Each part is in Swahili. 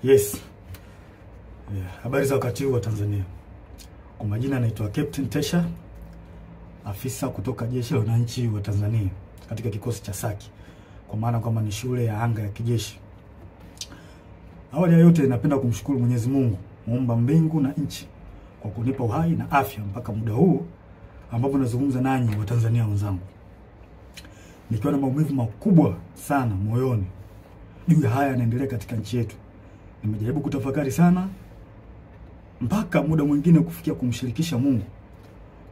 Yes. Yeah. Habari za wakati huu wa Tanzania. Kwa majina naitwa Captain Tesha, afisa kutoka Jeshi la Wananchi wa Tanzania katika kikosi cha Saki, kwa maana kwamba ni shule ya anga ya kijeshi. Awali ya yote napenda kumshukuru Mwenyezi Mungu, muumba mbingu na nchi, kwa kunipa uhai na afya mpaka muda huu ambapo nazungumza nanyi wa Tanzania wenzangu. Nikiwa na maumivu makubwa sana moyoni juu ya haya yanaendelea katika nchi yetu. Nimejaribu kutafakari sana mpaka muda mwingine kufikia kumshirikisha Mungu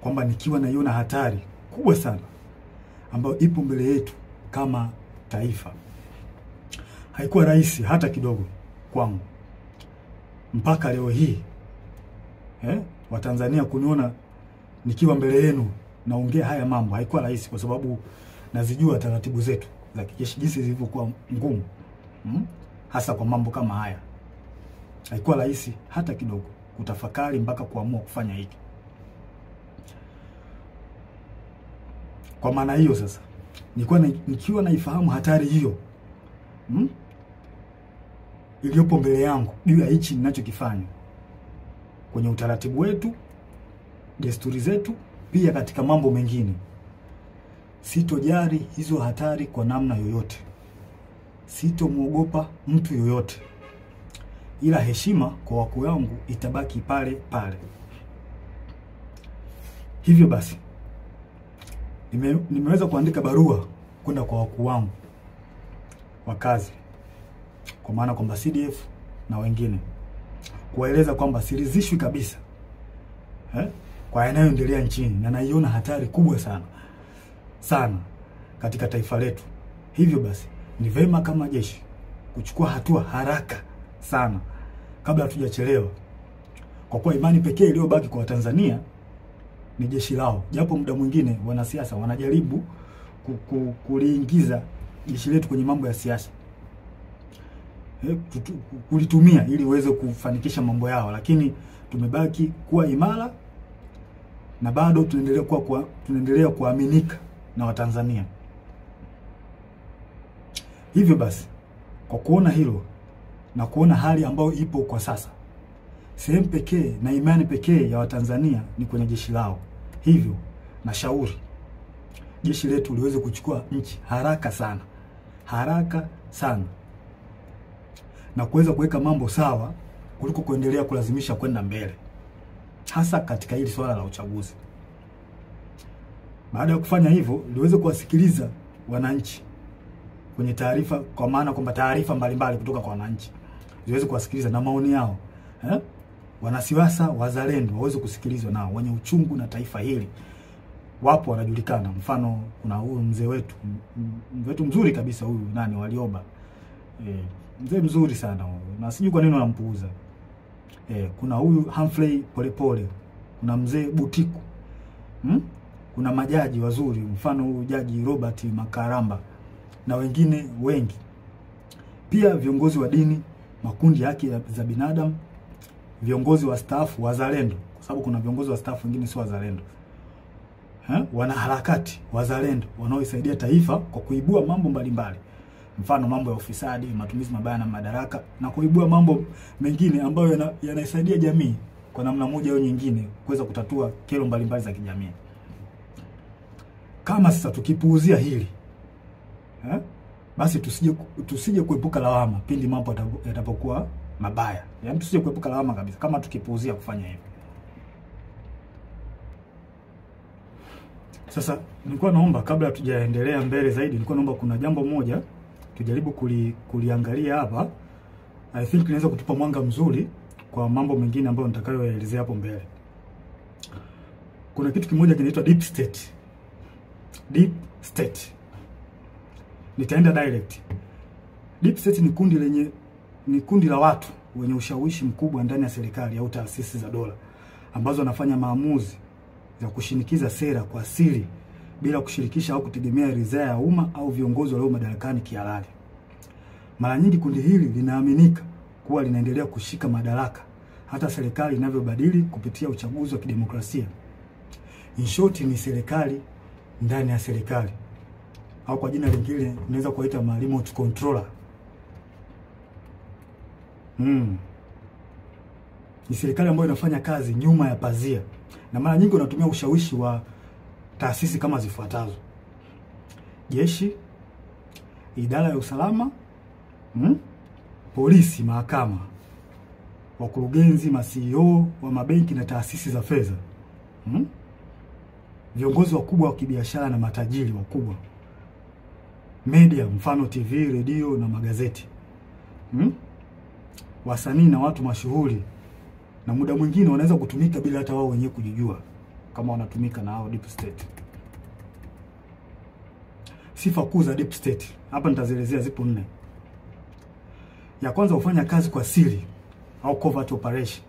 kwamba nikiwa naiona hatari kubwa sana ambayo ipo mbele yetu kama taifa. Haikuwa rahisi hata kidogo kwangu mpaka leo hii Watanzania kuniona nikiwa mbele yenu naongea haya mambo. Haikuwa rahisi kwa sababu nazijua taratibu zetu za kijeshi jinsi zilivyokuwa ngumu, hasa kwa mambo kama haya. Haikuwa rahisi hata kidogo kutafakari mpaka kuamua kufanya hiki. Kwa maana hiyo sasa, nikiwa naifahamu hatari hiyo iliyopo mbele yangu juu ya hichi ninachokifanya kwenye utaratibu wetu, desturi zetu, pia katika mambo mengine, sitojali hizo hatari kwa namna yoyote. Sitomuogopa mtu yoyote, ila heshima kwa wakuu wangu itabaki pale pale. Hivyo basi nimeweza kuandika barua kwenda kwa wakuu wangu wa kazi, kwa maana kwamba CDF na wengine, kuwaeleza kwamba siridhishwi kabisa kwa yanayoendelea nchini na naiona hatari kubwa sana sana katika taifa letu. Hivyo basi ni vema kama jeshi kuchukua hatua haraka sana kabla hatujachelewa, kwa kuwa imani pekee iliyobaki kwa Tanzania ni jeshi lao. Japo muda mwingine wanasiasa wanajaribu kuliingiza jeshi letu kwenye mambo ya siasa, kulitumia ili uweze kufanikisha mambo yao, lakini tumebaki kuwa imara na bado tunaendelea kuaminika na Watanzania. Hivyo basi, kwa kuona hilo na kuona hali ambayo ipo kwa sasa, sehemu pekee na imani pekee ya Watanzania ni kwenye jeshi lao. Hivyo nashauri jeshi letu liweze kuchukua nchi haraka sana, haraka sana, na kuweza kuweka mambo sawa kuliko kuendelea kulazimisha kwenda mbele, hasa katika hili swala la uchaguzi. Baada ya kufanya hivyo, liweze kuwasikiliza wananchi kwenye taarifa, kwa maana kwamba taarifa mbalimbali kutoka kwa wananchi ziweze kuwasikiliza na maoni yao. Wanasiasa wazalendo waweze kusikilizwa nao, wenye uchungu na taifa hili wapo, wanajulikana. Mfano kuna huyu mzee wetu, mzee wetu mzuri kabisa huyu nani Walioba, mzee mzuri sana huyu, na sijui kwa nini wanampuuza. Kuna huyu Humphrey Polepole, kuna mzee Butiku, kuna majaji wazuri, mfano huyu Jaji Robert Makaramba na wengine wengi. Pia viongozi wa dini, makundi ya haki za binadamu, viongozi wa staafu wazalendo, kwa sababu kuna viongozi wa staafu wengine sio wazalendo, wanaharakati wazalendo wanaoisaidia taifa kwa kuibua mambo mbalimbali, mfano mambo ya ufisadi, matumizi mabaya na madaraka, na kuibua mambo mengine ambayo yanaisaidia jamii kwa namna moja au nyingine kuweza kutatua kero mbalimbali za kijamii. Kama sasa tukipuuzia hili, basi tusije kuepuka lawama pindi mambo yatapokuwa mabaya. Yaani tusije kuepuka lawama kabisa kama tukipuuzia kufanya hivyo. Sasa nilikuwa naomba kabla tujaendelea mbele zaidi, nilikuwa naomba kuna jambo moja tujaribu kuliangalia hapa. I think inaweza kutupa mwanga mzuri kwa mambo mengine ambayo nitakayoelezea hapo mbele. Kuna kitu kimoja kinaitwa deep state. Deep state. Nitaenda direct. Deep state ni kundi la watu wenye ushawishi mkubwa ndani ya serikali au taasisi za dola ambazo wanafanya maamuzi za kushinikiza sera kwa siri bila kushirikisha au kutegemea ridhaa ya umma au viongozi walio madarakani kihalali. Mara nyingi kundi hili linaaminika kuwa linaendelea kushika madaraka hata serikali inavyobadili kupitia uchaguzi wa kidemokrasia. In short, ni serikali ndani ya serikali, au kwa jina lingine unaweza kuita remote controller. Ni serikali ambayo inafanya kazi nyuma ya pazia, na mara nyingi wanatumia ushawishi wa taasisi kama zifuatazo: jeshi, idara ya usalama, polisi, mahakama, wakurugenzi, ma CEO wa mabenki na taasisi za fedha, viongozi wakubwa wa kibiashara na matajiri wakubwa, media mfano TV, redio na magazeti, wasanii na watu mashuhuri, na muda mwingine wanaweza kutumika bila hata wao wenyewe kujijua kama wanatumika na hao deep state. Sifa kuu za deep state hapa nitazielezea, zipo 4. Ya kwanza, hufanya kazi kwa siri au covert operation,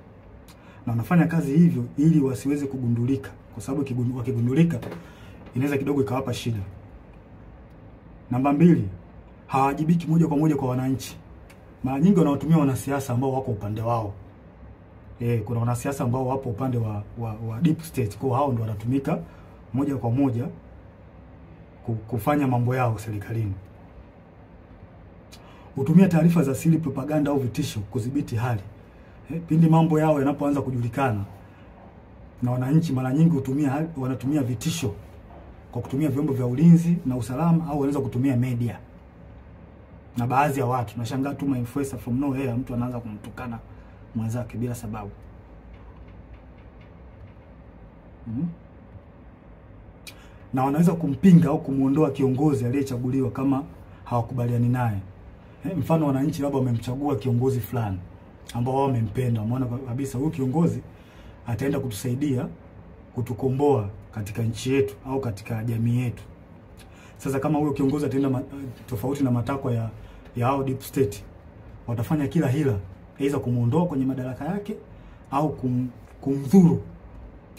na wanafanya kazi hivyo ili wasiweze kugundulika, kwa sababu wakigundulika inaweza kidogo ikawapa shida. Namba 2, hawajibiki moja kwa moja kwa wananchi. Mara nyingi wanawatumia wanasiasa ambao wako upande wao. Kuna wanasiasa ambao wapo upande wa deep state, kwa hao ndio wanatumika moja kwa moja kufanya mambo yao serikalini. Hutumia taarifa za siri, propaganda au vitisho kudhibiti hali. Pindi mambo yao yanapoanza kujulikana na wananchi, mara nyingi wanatumia vitisho kwa kutumia vyombo vya ulinzi na usalama, au wanaweza kutumia media. Na baadhi ya watu nashangaa tu ma influencer from nowhere, mtu anaanza kumtukana mwenzake bila sababu. Na wanaweza kumpinga au kumuondoa kiongozi aliyechaguliwa kama hawakubaliani naye. Mfano wananchi labda wamemchagua kiongozi fulani ambao wao wamempenda, wameona kabisa huyu kiongozi ataenda kutusaidia kutukomboa katika nchi yetu au katika jamii yetu. Sasa kama huyo kiongozi ataenda tofauti na matakwa ya hao deep state, watafanya kila hila, aidha kumuondoa kwenye madaraka yake au kumdhuru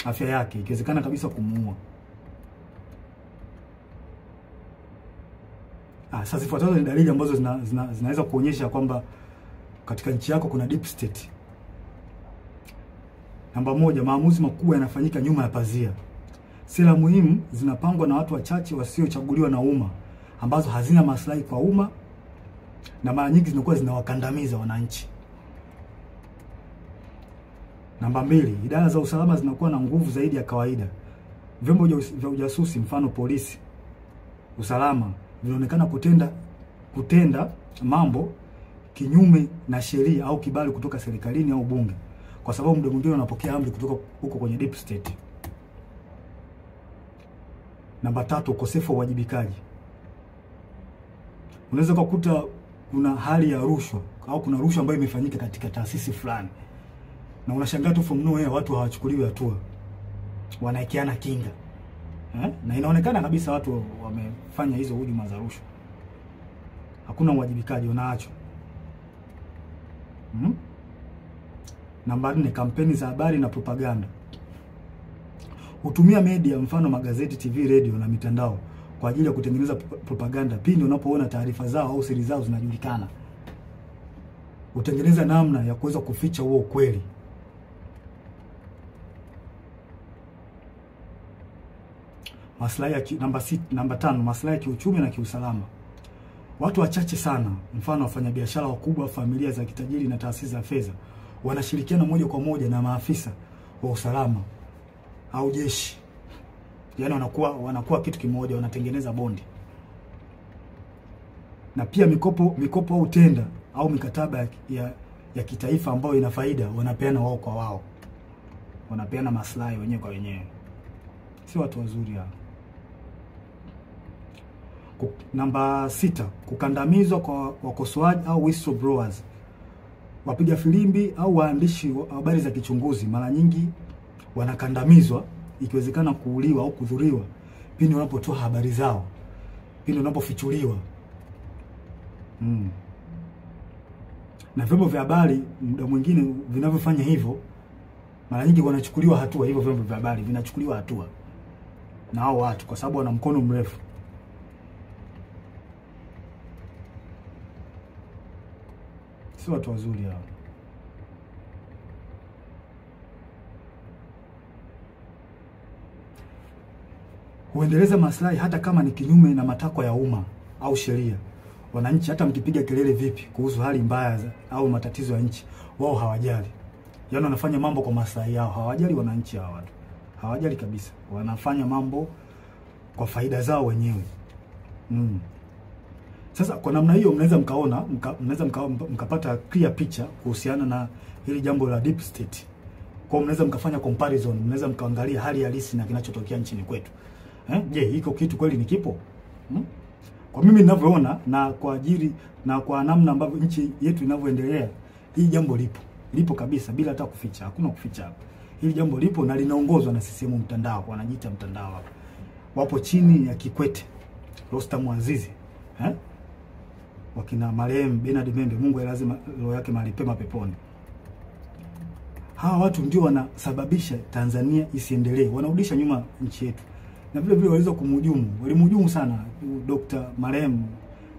afya yake, ikiwezekana kabisa kumuua. Sasa zifuatazo ni dalili ambazo zinaweza kuonyesha kwamba katika nchi yako kuna deep state. Namba 1, maamuzi makubwa yanafanyika nyuma ya pazia. Sera muhimu zinapangwa na watu wachache wasiochaguliwa na umma, ambazo hazina maslahi kwa umma na mara nyingi zinakuwa zinawakandamiza wananchi. Namba 2, idara za usalama zinakuwa na nguvu zaidi ya kawaida. Vyombo vya ujasusi mfano polisi, usalama vinaonekana kutenda mambo kinyume na sheria au kibali kutoka serikalini au bunge, kwa sababu muda mwingine wanapokea amri kutoka huko kwenye deep state. Namba 3, ukosefu wa uwajibikaji. Unaweza kukuta kuna hali ya rushwa au kuna rushwa ambayo imefanyika katika taasisi fulani, na unashangaa tu from nowhere watu hawachukuliwi hatua, wanaikiana kinga. Na inaonekana kabisa watu wamefanya hizo hujuma za rushwa. Hakuna uwajibikaji, unaachwa. Namba 4, kampeni za habari na propaganda. Hutumia media mfano magazeti, TV, radio na mitandao kwa ajili ya kutengeneza propaganda. Pindi unapoona taarifa zao au siri zao zinajulikana, hutengeneza namna ya kuweza kuficha huo ukweli. Maslahi ya namba 5, maslahi ya kiuchumi na kiusalama. Watu wachache sana, mfano wafanyabiashara wakubwa, familia za kitajiri na taasisi za fedha, wanashirikiana moja kwa moja na maafisa wa usalama au jeshi. Yaani wanakuwa kitu kimoja, wanatengeneza bondi. Na pia mikopo au tenda au mikataba ya kitaifa ambayo ina faida wanapeana wao kwa wao. Wanapeana maslahi wenyewe kwa wenyewe. Si watu wazuri hao. Namba 6, kukandamizwa kwa wakosoaji au whistleblowers. Wapiga filimbi au waandishi wa habari za kichunguzi mara nyingi wanakandamizwa, ikiwezekana kuuliwa au kudhuriwa pindi wanapotoa habari zao, pindi wanapofichuliwa. Na vyombo vya habari muda mwingine vinavyofanya hivyo, mara nyingi wanachukuliwa hatua. Hivyo vyombo vya habari vinachukuliwa hatua na hao watu kwa sababu wana mkono mrefu. Si watu wazuri hao. Huendeleza maslahi hata kama ni kinyume na matakwa ya umma au sheria. Wananchi hata mkipiga kelele vipi kuhusu hali mbaya au matatizo ya nchi, wao hawajali. Yaani wanafanya mambo kwa maslahi yao, hawajali wananchi hawa watu. Hawajali kabisa. Wanafanya mambo kwa faida zao wenyewe. Sasa kwa namna hiyo mnaweza mkaona, mnaweza mkapata clear picture kuhusiana na hili jambo la deep state. Kwa mnaweza mkafanya comparison, mnaweza mkaangalia hali halisi na kinachotokea nchini kwetu. Je, hiko kitu kweli ni kipo? Kwa mimi ninavyoona na kwa ajili na kwa namna ambavyo nchi yetu inavyoendelea, hii jambo lipo. Lipo kabisa bila hata kuficha. Hakuna kuficha hapa. Hili jambo lipo na linaongozwa na CCM mtandao, wanajiita mtandao hapa. Wapo chini ya Kikwete, Rostam Aziz, wakina marehemu Bernard Membe, Mungu ailaze roho yake mahali pema peponi. Hawa watu ndio wanasababisha Tanzania isiendelee, wanarudisha nyuma nchi yetu. Na vile vile waliweza kumhujumu, walimhujumu sana Dr. marehemu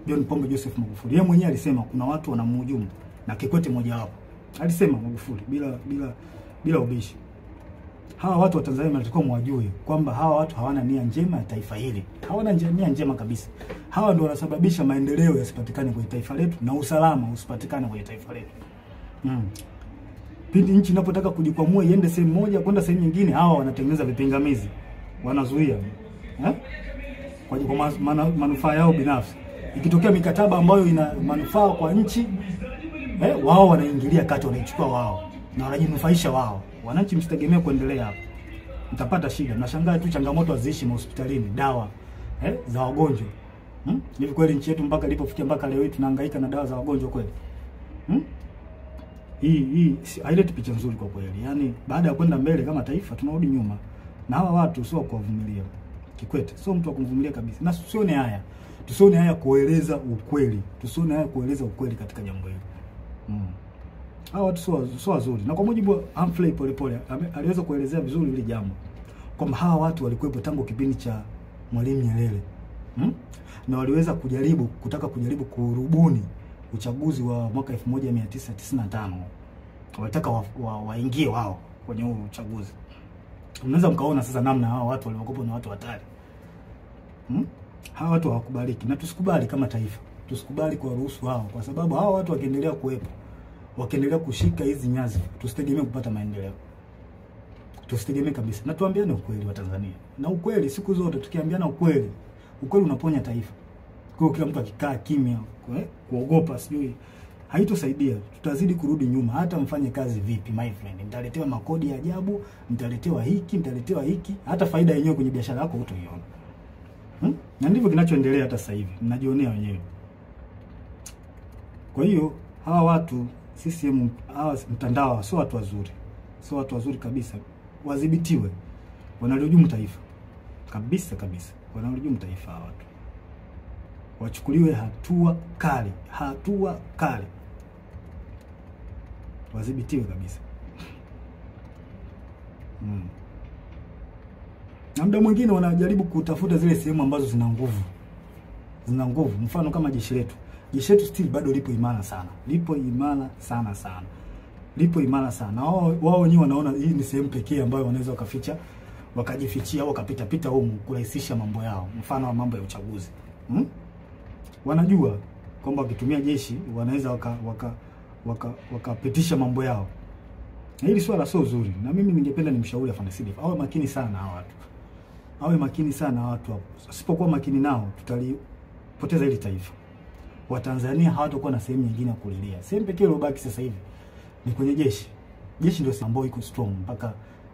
John Pombe Joseph Magufuli. Yeye mwenyewe alisema kuna watu wanamhujumu na Kikwete mmoja wapo. Alisema Magufuli bila ubishi. Hawa watu wa Tanzania wanatakiwa mwajue kwamba hawa watu hawana nia njema ya taifa hili. Hawana nia njema kabisa. Hawa ndio wanasababisha maendeleo yasipatikane kwenye taifa letu na usalama usipatikane kwenye taifa letu. Pindi nchi inapotaka kujikwamua iende sehemu moja kwenda sehemu nyingine, hawa wanatengeneza vipingamizi. Wanazuia. Kwa manufaa yao binafsi. Ikitokea mikataba ambayo ina manufaa kwa nchi, wao wanaingilia kati, wanaichukua wao na wanajinufaisha wao. Wananchi msitegemee kuendelea hapo. Mtapata shida. Nashangaa tu changamoto haziishi hospitalini, dawa za wagonjwa. Hivi kweli nchi yetu mpaka ilipofikia mpaka leo hii tunahangaika na dawa za wagonjwa kweli? Hii haileti picha nzuri kwa kweli. Yaani baada ya kwenda mbele kama taifa tunarudi nyuma. Na hawa watu sio kuwavumilia. Kikwete sio mtu wa kumvumilia kabisa. Na tusione haya. Tusione haya kueleza ukweli. Tusione haya kueleza ukweli katika jambo hili. Hawa watu sio wazuri. Na kwa mujibu wa Humphrey Polepole aliweza kuelezea vizuri hili jambo kwamba hawa watu walikuwepo tangu kipindi cha Mwalimu Nyerere. Na waliweza kutaka kujaribu kurubuni uchaguzi wa mwaka 1995. Walitaka waingie wao kwenye huo uchaguzi. Mnaweza mkaona sasa namna hawa watu waliokuwa na watu hatari. Hawa watu hawakubaliki na tusikubali kama taifa. Tusikubali kuwaruhusu hao, kwa sababu hawa watu wakiendelea kuwepo, wakiendelea kushika hizi nyazi, tusitegemee kupata maendeleo. Tusitegemee kabisa. Na tuambiane ukweli wa Tanzania. Na ukweli siku zote tukiambiana ukweli, ukweli unaponya taifa. Kwa hiyo kila mtu akikaa kimya, kuogopa sijui, haitosaidia. Tutazidi kurudi nyuma. Hata mfanye kazi vipi my friend, mtaletewa makodi ya ajabu, mtaletewa hiki, mtaletewa hiki, hata faida yenyewe kwenye biashara yako hutoiona. Na ndivyo kinachoendelea hata sasa hivi, mnajionea wenyewe. Kwa hiyo hawa watu CCM, hawa mtandao sio watu wazuri. Sio watu wazuri kabisa. Wadhibitiwe. Wanalihujumu taifa. Kabisa kabisa. Wanalihujumu taifa hawa watu. Wachukuliwe hatua kali, hatua kali. Wadhibitiwe kabisa. Na muda mwingine wanajaribu kutafuta zile sehemu ambazo zina nguvu. Zina nguvu. Mfano kama jeshi letu. Jeshi letu still bado lipo imara sana. Lipo imara sana sana. Lipo imara sana. Wao wenyewe wanaona hii ni sehemu pekee ambayo wanaweza wakaficha, wakajifichia au wakapita pita humu kurahisisha mambo yao. Mfano wa mambo ya uchaguzi. Wanajua kwamba wakitumia jeshi wanaweza wakapitisha mambo yao. Na hili swala sio zuri. Na mimi ningependa nimshauri afande CDF awe makini sana na watu. Awe makini sana na watu hapo. Asipokuwa makini nao tutalipoteza hili taifa. Watanzania hawatakuwa na sehemu nyingine ya kulilia. Sehemu pekee iliyobaki sasa hivi ni kwenye jeshi. Jeshi ndio sehemu ambayo iko strong mpaka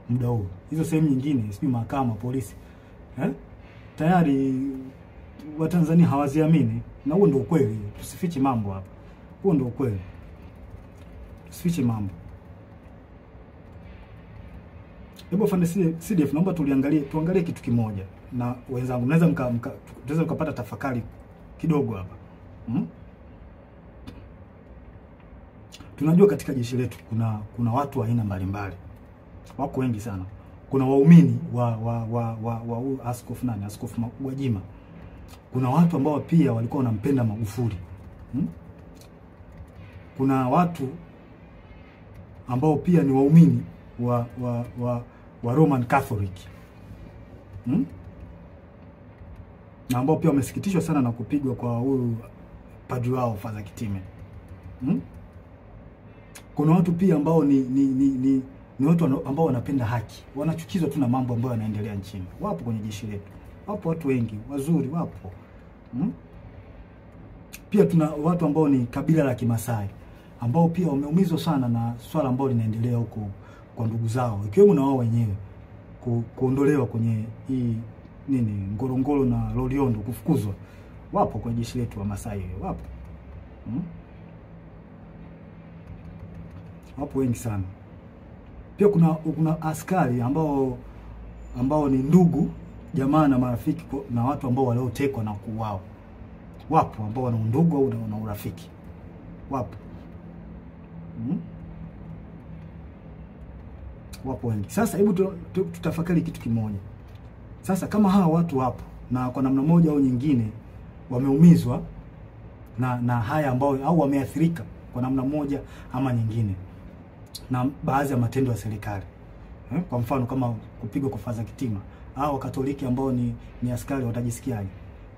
muda huu. Hizo sehemu nyingine, sijui mahakama, polisi, tayari Watanzania hawaziamini. Na huo ndio ukweli. Tusifiche mambo hapa. Huo ndio ukweli. Tusifiche mambo. Hebu afande CDF, naomba tuangalie kitu kimoja na wenzangu. Mnaweza tunaweza mkapata tafakari kidogo hapa. Tunajua katika jeshi letu kuna watu wa aina mbalimbali. Wako wengi sana. Kuna waumini wa askofu nani? Askofu Gwajima. Kuna watu ambao pia walikuwa wanampenda Magufuli. Kuna watu ambao pia ni waumini wa Roman Catholic. Na ambao pia wamesikitishwa sana na kupigwa kwa huyu padri wao Father Kitime. Kuna watu pia ambao ni watu ambao wanapenda haki, wanachukizwa tu na mambo ambayo yanaendelea nchini. Wapo kwenye jeshi letu, wapo watu wengi wazuri, wapo. Pia tuna watu ambao ni kabila la Kimasai ambao pia wameumizwa sana na swala ambalo linaendelea huko kwa ndugu zao, ikiwemo na wao wenyewe kuondolewa kwenye hii nini Ngorongoro na Loliondo, kufukuzwa. Wapo kwa jeshi letu wa Masai, wapo. Wapo wengi sana. Pia kuna askari ambao ni ndugu, jamaa na marafiki na watu ambao waliotekwa na kuuawa. Wapo ambao wana undugu au na urafiki. Wapo. Wapo wengi. Sasa hebu tutafakari kitu kimoja. Sasa kama hawa watu wapo na kwa namna moja au nyingine wameumizwa na haya ambao au wameathirika kwa namna moja ama nyingine na baadhi ya matendo ya serikali. Kwa mfano kama kupigwa kwa Father Kitima, au Wakatoliki ambao ni askari watajisikiaje?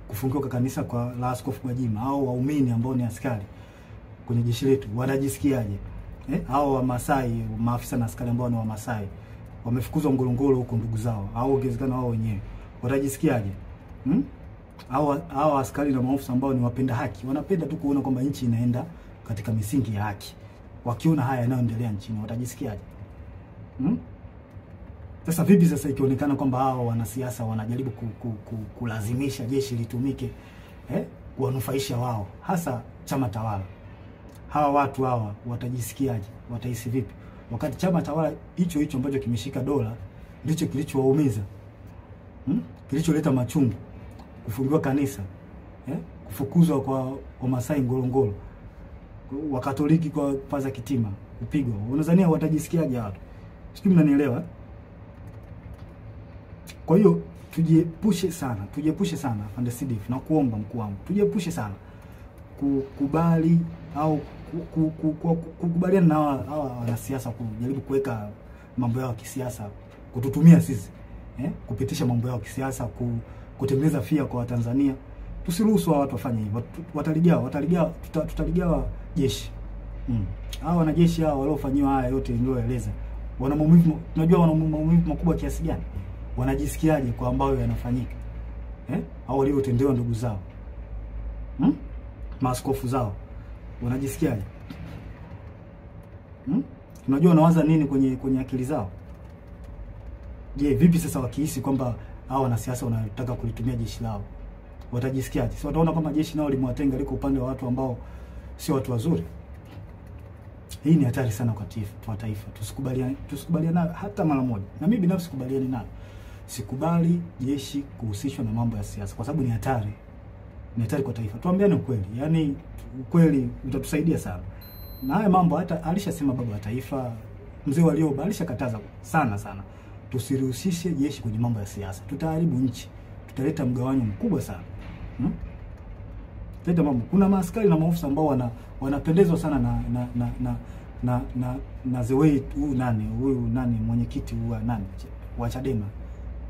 Kufungiwa kwa kanisa kwa la Askofu Gwajima, au waumini ambao ni askari kwenye jeshi letu wanajisikiaje? Au Wamasai, maafisa na askari ambao ni Wamasai wamefukuzwa Ngorongoro huko ndugu zao, au ingewezekana wao wenyewe watajisikiaje? Au askari na maafisa ambao ni wapenda haki, wanapenda tu kuona kwamba nchi inaenda katika misingi ya haki, wakiona haya yanayoendelea nchini watajisikiaje? Sasa vipi sasa ikionekana kwamba hao wanasiasa wanajaribu kulazimisha jeshi litumike kuwanufaisha wao, hasa chama tawala? Hawa watu hawa watajisikiaje? Watahisi vipi wakati chama tawala hicho hicho ambacho kimeshika dola ndicho kilichowaumiza, kilicholeta machungu, kufungiwa kanisa, kufukuzwa kwa Wamasai Ngorongoro, Wakatoliki kwa Father Kitima kupigwa? Unadhania watajisikiaje watu? Sijui mnanielewa. Kwa hiyo tujiepushe sana, tujiepushe sana Afande CDF, na kuomba mkuu wangu, tujiepushe sana kukubali au kukubaliana na hawa wanasiasa kujaribu kuweka mambo yao ya kisiasa, kututumia sisi kupitisha mambo yao ya kisiasa, kutengeneza fia kwa Watanzania. Tusiruhusu hawa watu wafanye hivyo. Tutaligawa jeshi. Hawa wanajeshi hawa waliofanyiwa haya yote nilioeleza, wana maumivu, tunajua wana maumivu makubwa kiasi gani, wanajisikiaje kwa ambayo yanafanyika, au waliotendewa ndugu zao, maaskofu zao, wanajisikiaje? Tunajua wanawaza nini kwenye akili zao. Je, vipi sasa wakihisi kwamba hao wanasiasa wanataka kulitumia jeshi lao, watajisikiaje? Si wataona kwamba jeshi nao limewatenga, liko upande wa watu ambao sio watu wazuri? Hii ni hatari sana kwa taifa. Tusikubaliane nayo hata mara moja. Na mimi binafsi sikubaliani nayo. Sikubali jeshi kuhusishwa na mambo ya siasa kwa sababu ni hatari. Ni hatari kwa taifa. Tuambiane ukweli. Yaani ukweli utatusaidia sana. Na haya mambo hata alishasema baba wa taifa, mzee Warioba alishakataza sana sana. Tusirihusishe jeshi kwenye mambo ya siasa. Tutaharibu nchi. Tutaleta mgawanyo mkubwa sana. Leta mambo. Kuna maaskari na maofisa ambao wanapendezwa sana na the way huyu nani mwenyekiti wa nani wa Chadema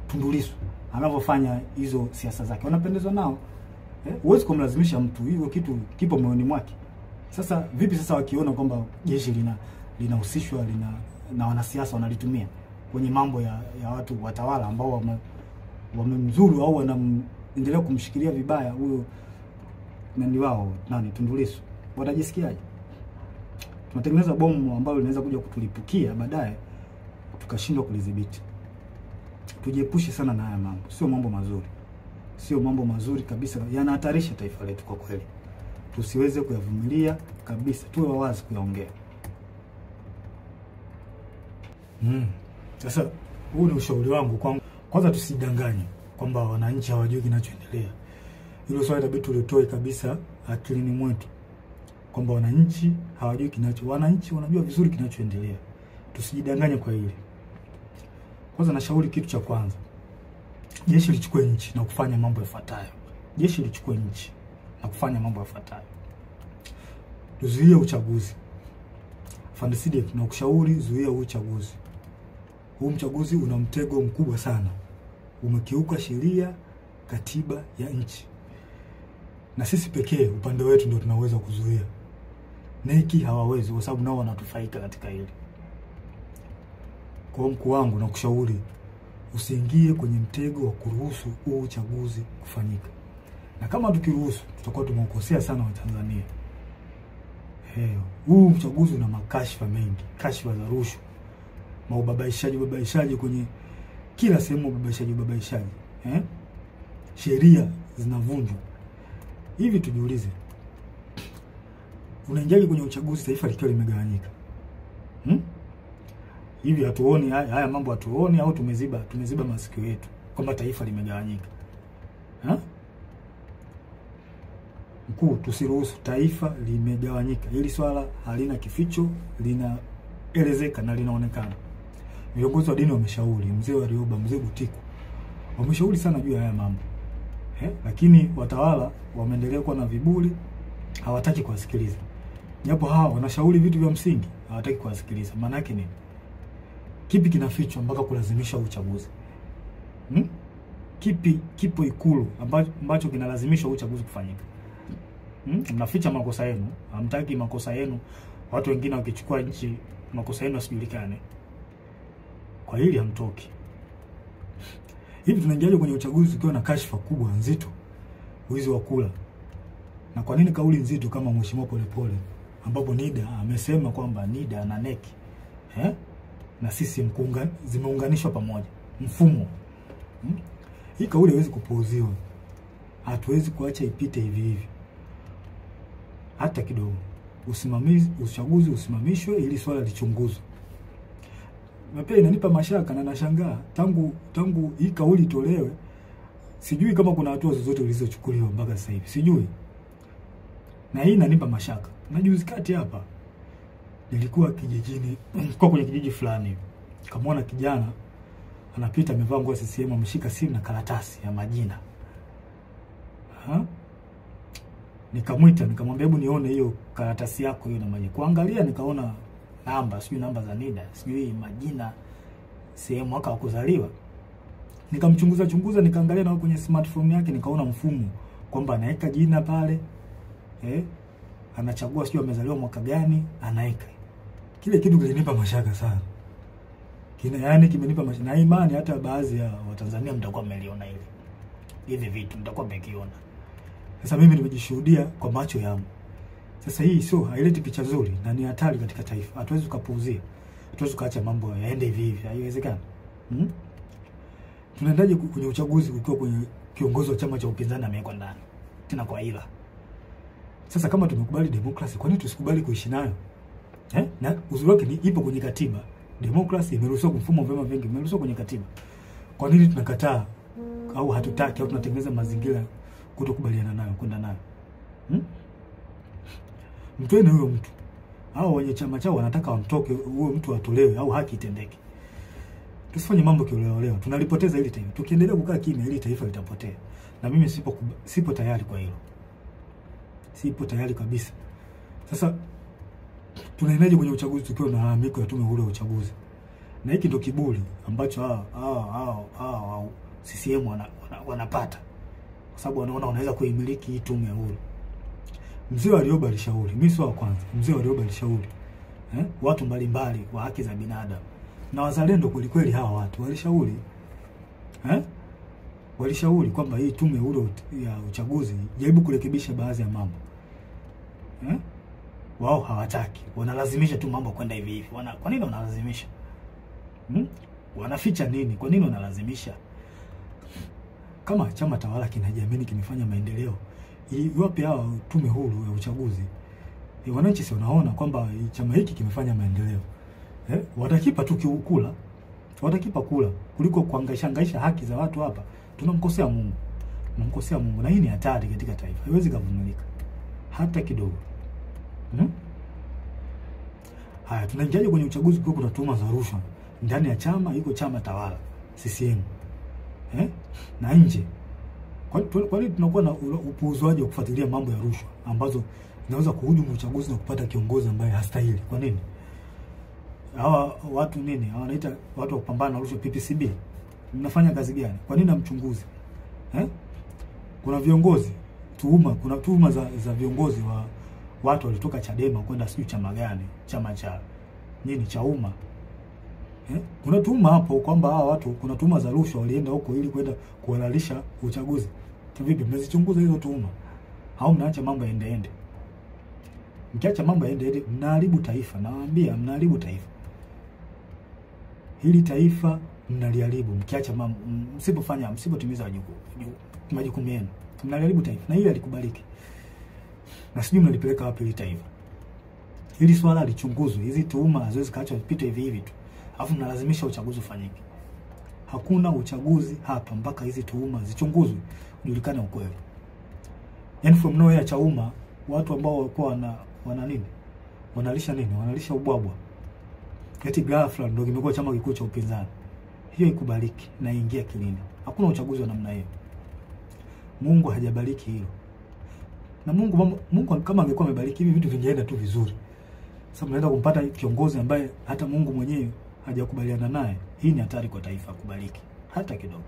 Tundu Lissu anavyofanya hizo siasa zake, wanapendezwa nao. Huwezi kumlazimisha mtu, hiyo kitu kipo moyoni mwake. Sasa vipi sasa wakiona kwamba jeshi linahusishwa na wanasiasa wanalitumia kwenye mambo ya watu watawala ambao wamemzuru au wanaendelea kumshikilia vibaya huyo nani wao nani Tundu Lissu, watajisikiaje? Tunatengeneza bomu ambalo linaweza kuja kutulipukia baadaye tukashindwa kulidhibiti. Tujiepushe sana na haya mambo, sio mambo mazuri. Sio mambo mazuri kabisa, yanahatarisha taifa letu kwa kweli. Tusiweze kuyavumilia kabisa, tuwe wazi kuyaongea. Sasa huu ni ushauri wangu kwangu. Kwanza tusidanganye kwamba wananchi hawajui kinachoendelea. Hilo swali inabidi tulitoe kabisa akilini mwetu, kwamba wananchi hawajui kinacho. Wananchi wanajua vizuri kinachoendelea. Tusijidanganye kwa hili. Kwanza nashauri kitu cha kwanza, jeshi lichukue nchi na kufanya mambo yafuatayo. Jeshi lichukue nchi na kufanya mambo yafuatayo. Tuzuie uchaguzi. Afande CDF, na kushauri zuia uchaguzi. Huu mchaguzi una mtego mkubwa sana. Umekiuka sheria, katiba ya nchi. Na sisi pekee upande wetu ndio tunaweza kuzuia. Neki hawawezi kwa sababu nao wanatufaika katika hili. Kwa mkuu wangu nakushauri usiingie kwenye mtego wa kuruhusu huu uchaguzi kufanyika. Na kama tukiruhusu tutakuwa tumekosea sana Watanzania. Huu uchaguzi una makashfa mengi, kashfa za rushwa, maubabaishaji babaishaji kwenye kila sehemu, ubabaishaji babaishaji. Sheria zinavunjwa. Hivi tujiulize, unaingiaje kwenye uchaguzi taifa likiwa limegawanyika? Hivi hatuoni haya mambo, hatuoni au tumeziba masikio yetu kwamba taifa limegawanyika? Mkuu, tusiruhusu taifa limegawanyika. Hili swala halina kificho, linaelezeka na linaonekana. Viongozi wa dini wameshauri, mzee Warioba, mzee Butiku wameshauri sana juu ya haya mambo. Lakini watawala wameendelea kuwa na viburi, hawataki kuwasikiliza. Japo hawa wanashauri vitu vya msingi, hawataki kuwasikiliza. Maana yake nini? Kipi kinafichwa mpaka kulazimisha uchaguzi? Kipi kipo Ikulu ambacho kinalazimisha uchaguzi kufanyika? Mnaficha makosa yenu, hamtaki makosa yenu watu wengine wakichukua nchi makosa yenu yasijulikane. Kwa hili hamtoki. Hivi tunaingiaje kwenye uchaguzi ukiwa na kashfa kubwa nzito, wizi wa kula? Na kwa nini kauli nzito kama Mheshimiwa Polepole, ambapo NIDA amesema kwamba NIDA na NEC na sisi zimeunganishwa pamoja mfumo. Hii kauli haiwezi kupuuziwa. Hatuwezi kuacha ipite hivi hivi hata kidogo. Usimamizi uchaguzi usimamishwe ili swala lichunguzwe. Na pia inanipa mashaka na nashangaa tangu hii kauli itolewe, sijui kama kuna hatua zozote zilizochukuliwa mpaka sasa hivi. Sijui. Na hii inanipa mashaka. Na juzi kati hapa nilikuwa kijijini, kwa kwenye kijiji fulani. Nikamwona kijana anapita amevaa nguo ya CCM, ameshika simu na karatasi ya majina. Nikamwita nikamwambia hebu nione hiyo karatasi yako hiyo na majina. Kuangalia nikaona namba, sijui namba za NIDA, sijui majina, sehemu mwaka wa kuzaliwa. Nikamchunguza chunguza, nikaangalia na kwenye smartphone yake nikaona mfumo kwamba anaweka jina pale, anachagua sijui amezaliwa mwaka gani, anaweka. Kile kitu kilinipa mashaka sana. Yaani kimenipa mashaka. Na imani hata baadhi ya Watanzania mtakuwa mmeliona hili. Hivi vitu mtakuwa mmekiona. Sasa mimi nimejishuhudia kwa macho yangu. Sasa hii sio, haileti picha nzuri na ni hatari katika taifa. Hatuwezi kupuuzia. Hatuwezi kuacha mambo yaende hivi hivi. Haiwezekani. Tunaendaje kwenye uchaguzi ukiwa kwenye kiongozi wa chama cha upinzani amewekwa ndani tena kwa ila? Sasa kama tumekubali demokrasi, kwa nini tusikubali kuishi nayo? Na uzuri wake ni ipo kwenye katiba. Demokrasi imeruhusiwa, mfumo wa vyama vingi imeruhusiwa kwenye katiba. Kwa nini tunakataa au hatutaki au tunatengeneza mazingira kutokubaliana nayo, kwenda nayo? Mtoeni huyo mtu. Hao wenye chama chao wanataka wamtoke huyo mtu, atolewe au haki itendeke. Tusifanye mambo kioleo. Tunalipoteza hili taifa. Tukiendelea kukaa kimya hili taifa litapotea. Na mimi sipo tayari kwa hilo. Sipo tayari kabisa. Sasa tunaendaje kwenye uchaguzi tukiwa na malalamiko ya tume huru ya uchaguzi? Na hiki ndio kiburi ambacho hao CCM wanapata. Kwa sababu wanaona wanaweza kuimiliki hii tume huru. Mzee Warioba alishauri, mimi sio wa kwanza. Mzee Warioba alishauri. Watu mbalimbali wa haki za binadamu na wazalendo kweli kweli, hawa watu walishauri. Walishauri kwamba hii tume huru ya uchaguzi jaribu kurekebisha baadhi ya mambo. Wao hawataki. Wanalazimisha tu mambo kwenda hivi hivi. Kwa nini wanalazimisha? Wanaficha nini? Kwa nini wanalazimisha? Kama chama tawala kinajiamini kimefanya maendeleo, iwapi hao tume huru ya uchaguzi? Wananchi si wanaona kwamba chama hiki kimefanya maendeleo. Watakipa tu kula. Watakipa kula kuliko kuhangaisha haki za watu hapa. Tunamkosea Mungu. Tunamkosea Mungu, na hii ni hatari katika taifa. Haiwezi kuvumilika hata kidogo. Haya, tunaingiaje kwenye uchaguzi kwa kuna tuhuma za rushwa ndani ya chama? Iko chama tawala CCM. Na nje. Kwa nini tunakuwa na upuuzwaji wa kufuatilia mambo ya rushwa ambazo zinaweza kuhujumu uchaguzi na kupata kiongozi ambaye hastahili? Kwa nini? Hawa watu nini? Hawa wanaita watu wa kupambana na rushwa PPCB. Mnafanya kazi gani? Kwa nini hamchunguzi? Kuna viongozi Tuhuma, kuna tuhuma za viongozi wa watu walitoka Chadema kwenda sijui chama gani, chama cha nini cha umma. Kuna tuhuma hapo kwamba hawa watu, kuna tuhuma za rushwa walienda huko ili kwenda kuhalalisha uchaguzi. Vipi mnazichunguza hizo tuhuma? Au mnaacha mambo yaende? Mkiacha mambo yaende mnaharibu taifa. Nawaambia mnaharibu taifa. Hili taifa mnaliharibu mkiacha mambo, msipofanya, msipotimiza majukumu yenu. Mnaliharibu taifa na hili halikubaliki. Na sijui mnalipeleka wapi hili taifa. Hili swala lichunguzwe. Hizi tuhuma haziwezi kaachwa zipite hivi hivi tu. Alafu mnalazimisha uchaguzi ufanyike. Hakuna uchaguzi hapa mpaka hizi tuhuma zichunguzwe, ujulikane ukweli. Yaani from nowhere Chauma, watu ambao walikuwa wana nini? Wanalisha nini? Wanalisha ubwabwa. Eti ghafla ndio kimekuwa chama kikuu cha upinzani. Hiyo ikubaliki na ingia kilini. Hakuna uchaguzi wa namna hiyo. Mungu hajabariki hilo. Na Mungu kama angekuwa amebariki hivi vitu vingeenda tu vizuri. Sasa mnaenda kumpata kiongozi ambaye hata Mungu mwenyewe hajakubaliana naye. Hii ni hatari kwa taifa, kubaliki hata kidogo.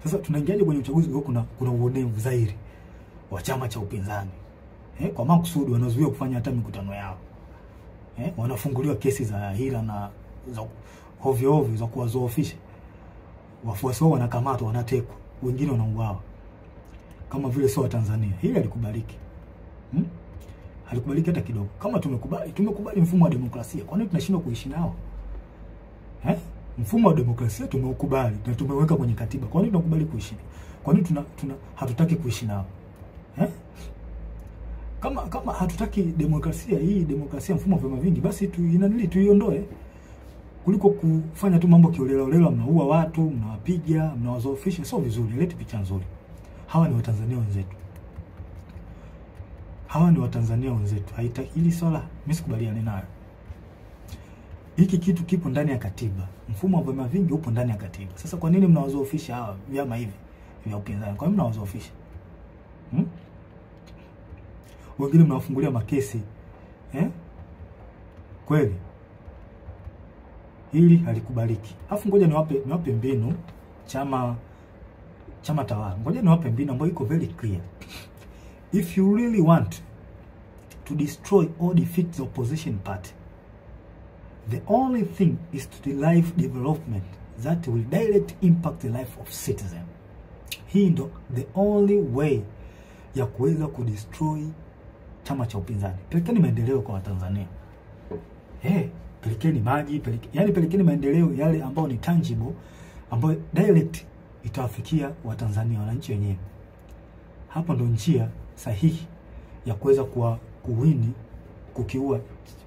Sasa tunaingiaje kwenye uchaguzi kwa kuna uonevu zairi wa chama cha upinzani? Kwa makusudi wanazuia kufanya hata mikutano yao. Wanafunguliwa kesi za hila na za ovyo ovyo za kuwazoofisha. Wafuasi wao wanakamatwa, wanatekwa, wengine wanauawa. Kama vile sio wa Tanzania. Hili halikubaliki. Halikubaliki hata kidogo. Kama tumekubali mfumo wa demokrasia, kwa nini tunashindwa kuishi nao? Mfumo wa demokrasia tumeukubali na tumeweka kwenye katiba. Kwa nini tunakubali kuishi? Kwa nini tuna hatutaki kuishi nao? Kama hatutaki demokrasia hii, demokrasia mfumo wa vyama vingi, basi tuiondoe. Kuliko kufanya tu mambo kiolela olela, mnaua watu, mnawapiga, mnawazoofisha, sio vizuri, leti picha nzuri. Hawa ni Watanzania wenzetu. Hawa ni Watanzania wenzetu. Haitaki hili swala, mimi sikubaliani nayo. Hiki kitu kipo ndani ya katiba. Mfumo wa vyama vingi upo ndani ya katiba. Sasa kwa nini mnawazoofisha hawa vyama hivi vya upinzani? Kwa nini mnawazoofisha? Wengine mnawafungulia makesi. Kweli. Hili halikubaliki. Alafu ngoja niwape mbinu chama tawala. Ngoja niwape mbinu ambayo iko very clear. If you really want to destroy or defeat the opposition party, the only thing is to derive development that will direct impact the life of citizen. Hii ndo the only way ya kuweza kudestroy chama cha upinzani. Pelekeni maendeleo kwa Watanzania. Pelekeni maji, yaani pelekeni maendeleo yale ambayo ni tangible, ambayo direct itawafikia Watanzania, wananchi wenyewe. Hapo ndo njia sahihi ya kuweza kuwini,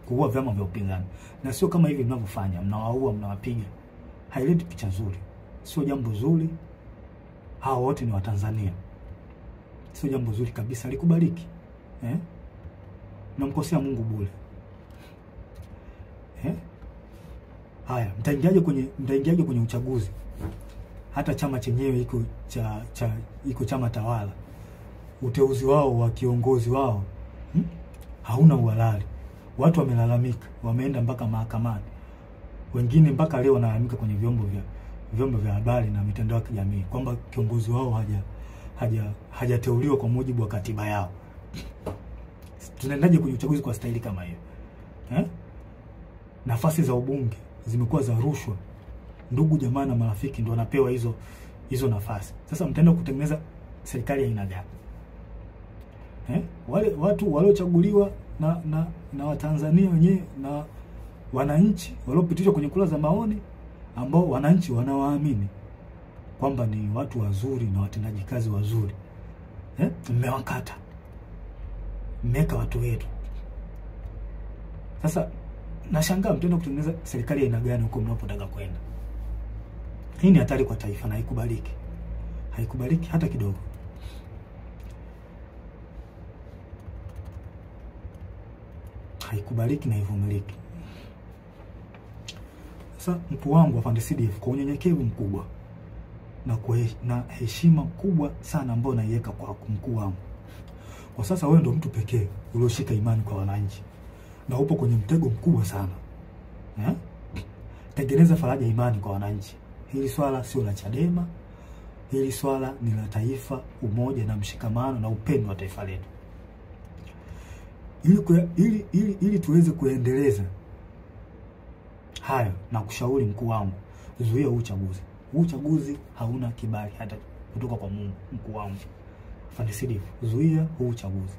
kuua vyama vya upinzani. Na sio kama hivi mnavyofanya, mnawaua, mnawapiga. Haileti picha nzuri. Sio jambo zuri. Hawa wote ni Watanzania. Sio jambo zuri kabisa, likubaliki. Mnamkosea Mungu bure. Haya, mtaingiaje kwenye uchaguzi? Hata chama chenyewe iko iko chama tawala. Uteuzi wao wa kiongozi wao hauna uhalali. Watu wamelalamika, wameenda mpaka mahakamani. Wengine mpaka leo wanalalamika kwenye vyombo vya habari na mitandao ya kijamii kwamba kiongozi wao hajateuliwa kwa mujibu wa katiba yao. Tunaendaje kwenye uchaguzi kwa staili kama hiyo? Nafasi za ubunge zimekuwa za rushwa. Ndugu jamaa na marafiki ndio wanapewa hizo nafasi. Sasa mtaenda kutengeneza serikali ya aina gani? Wale watu waliochaguliwa na Watanzania wenyewe na wananchi waliopitishwa kwenye kura za maoni, ambao wananchi wanawaamini kwamba ni watu wazuri na watendaji kazi wazuri. Mmewakata. Mmeka watu wetu. Sasa nashangaa mtaenda kutengeneza serikali ya aina gani huko mnapotaka kwenda. Hii ni hatari kwa taifa na haikubaliki. Haikubaliki hata kidogo. Haikubaliki na haivumiliki. Sasa mkuu wangu afande CDF, kwa unyenyekevu mkubwa na heshima kubwa sana ambayo naiweka kwa mkuu wangu. Kwa sasa wewe ndio mtu pekee ulioshika imani kwa wananchi. Na upo kwenye mtego mkubwa sana. Tengeneza faraja imani kwa wananchi. Hili swala sio la Chadema, hili swala ni la taifa, umoja na mshikamano na upendo wa taifa letu. Ili tuweze kuendeleza hayo, na kushauri mkuu wangu, zuia huu uchaguzi. Huu uchaguzi hauna kibali hata kutoka kwa Mungu. Mkuu wangu Afande CDF, zuia huu uchaguzi.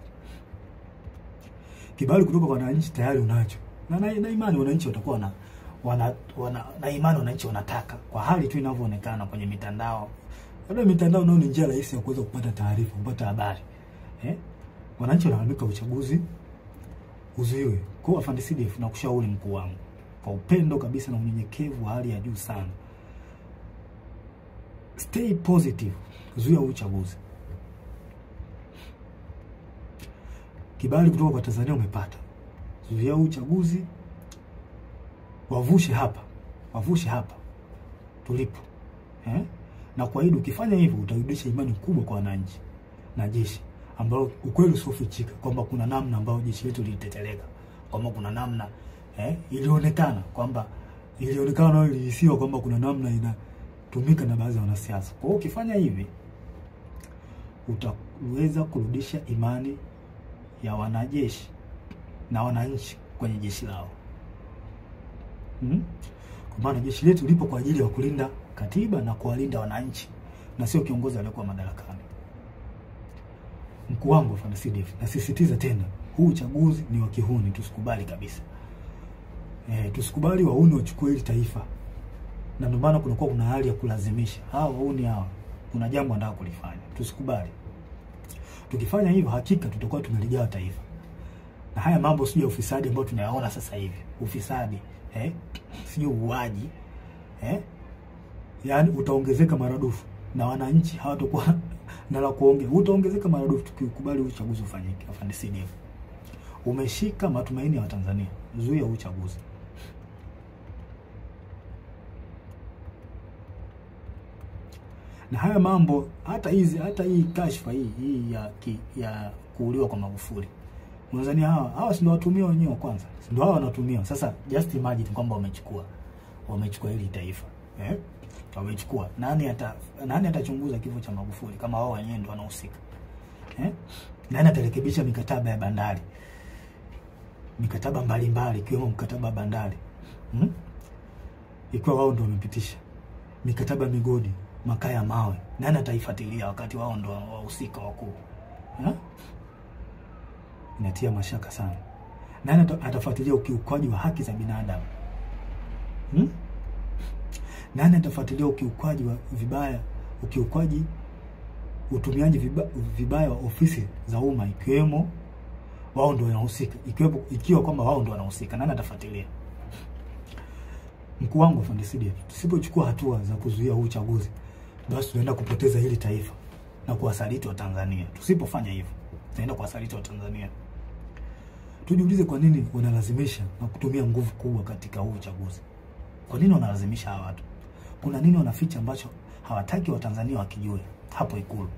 Kibali kutoka kwa wananchi tayari unacho, na imani wananchi watakuwa na imani wananchi wanataka, kwa hali tu inavyoonekana kwenye mitandao. Labda mitandao nao ni njia rahisi ya kuweza kupata taarifa, kupata habari. Wananchi wanalalamika uchaguzi uzuiwe. Kwa Afande CDF, na kushauri mkuu wangu kwa upendo kabisa na unyenyekevu wa hali ya juu sana, stay positive, zuia uchaguzi. Kibali kutoka kwa Tanzania umepata, zuia uchaguzi, wavushe hapa tulipo. Na kuahidi ukifanya hivyo utarudisha imani kubwa kwa wananchi na jeshi, ambalo ukweli usiofichika kwamba kuna namna ambayo jeshi letu liliteteleka, kwamba kuna namna ilionekana kwamba ilionekana ilihisiwa kwamba kuna namna inatumika na baadhi ya wanasiasa. Kwa hiyo ukifanya hivi utaweza kurudisha imani ya wanajeshi na wananchi kwenye jeshi lao. Kwa maana jeshi letu lipo kwa ajili ya kulinda katiba na kuwalinda wananchi, na sio kiongozi aliyekuwa madarakani. Mkuu wangu Afande CDF, nasisitiza tena, huu uchaguzi ni wa kihuni, tusikubali kabisa. Tusikubali wahuni wachukue hili taifa. Na ndio maana kunakuwa kuna hali ya kulazimisha. Hawa wahuni hawa kuna jambo wanataka kulifanya. Tusikubali. Tukifanya hivyo hakika tutakuwa tumeligawa taifa. Na haya mambo sio ya ufisadi ambao tunayaona sasa hivi. Ufisadi, sio uuaji, yaani utaongezeka maradufu na wananchi hawatakuwa na la kuongea. Utaongezeka maradufu tukikubali uchaguzi ufanyike. Afande CDF, umeshika matumaini ya Watanzania, zuia uchaguzi. Na haya mambo, hata hii kashfa hii ya kuuliwa kwa Magufuli, Tanzania hawa si ndio watumia wenyewe kwanza? Si ndio hawa wanatumia? Sasa just imagine kwamba wamechukua hili taifa. Wamechukua. Nani atachunguza kifo cha Magufuli kama wao wenyewe ndio wanahusika? Nani atarekebisha mikataba ya bandari? Mikataba mbalimbali ikiwemo mkataba wa bandari. Ikiwa wao ndio wamepitisha. Mikataba migodi, makaa ya mawe. Nani ataifuatilia wakati wao ndio wahusika wakuu? Inatia mashaka sana. Nani atafuatilia ukiukwaji wa haki za binadamu? Nani atafuatilia ukiukwaji wa vibaya, ukiukwaji utumiaji vibaya wa ofisi za umma, ikiwemo wao ndio wanahusika, ikiwa kwamba wao ndio wanahusika, nani atafuatilia? Mkuu wangu Afande CDF, tusipochukua hatua za kuzuia huu uchaguzi, basi tunaenda kupoteza hili taifa na kuwasaliti wa Tanzania. Tusipofanya hivyo, tunaenda kuwasaliti wa Tanzania. Tujiulize kwa nini wanalazimisha na kutumia nguvu kubwa katika huu uchaguzi. Kwa nini wanalazimisha hawa watu? Kuna nini wanaficha ambacho hawataki Watanzania wakijue hapo Ikulu?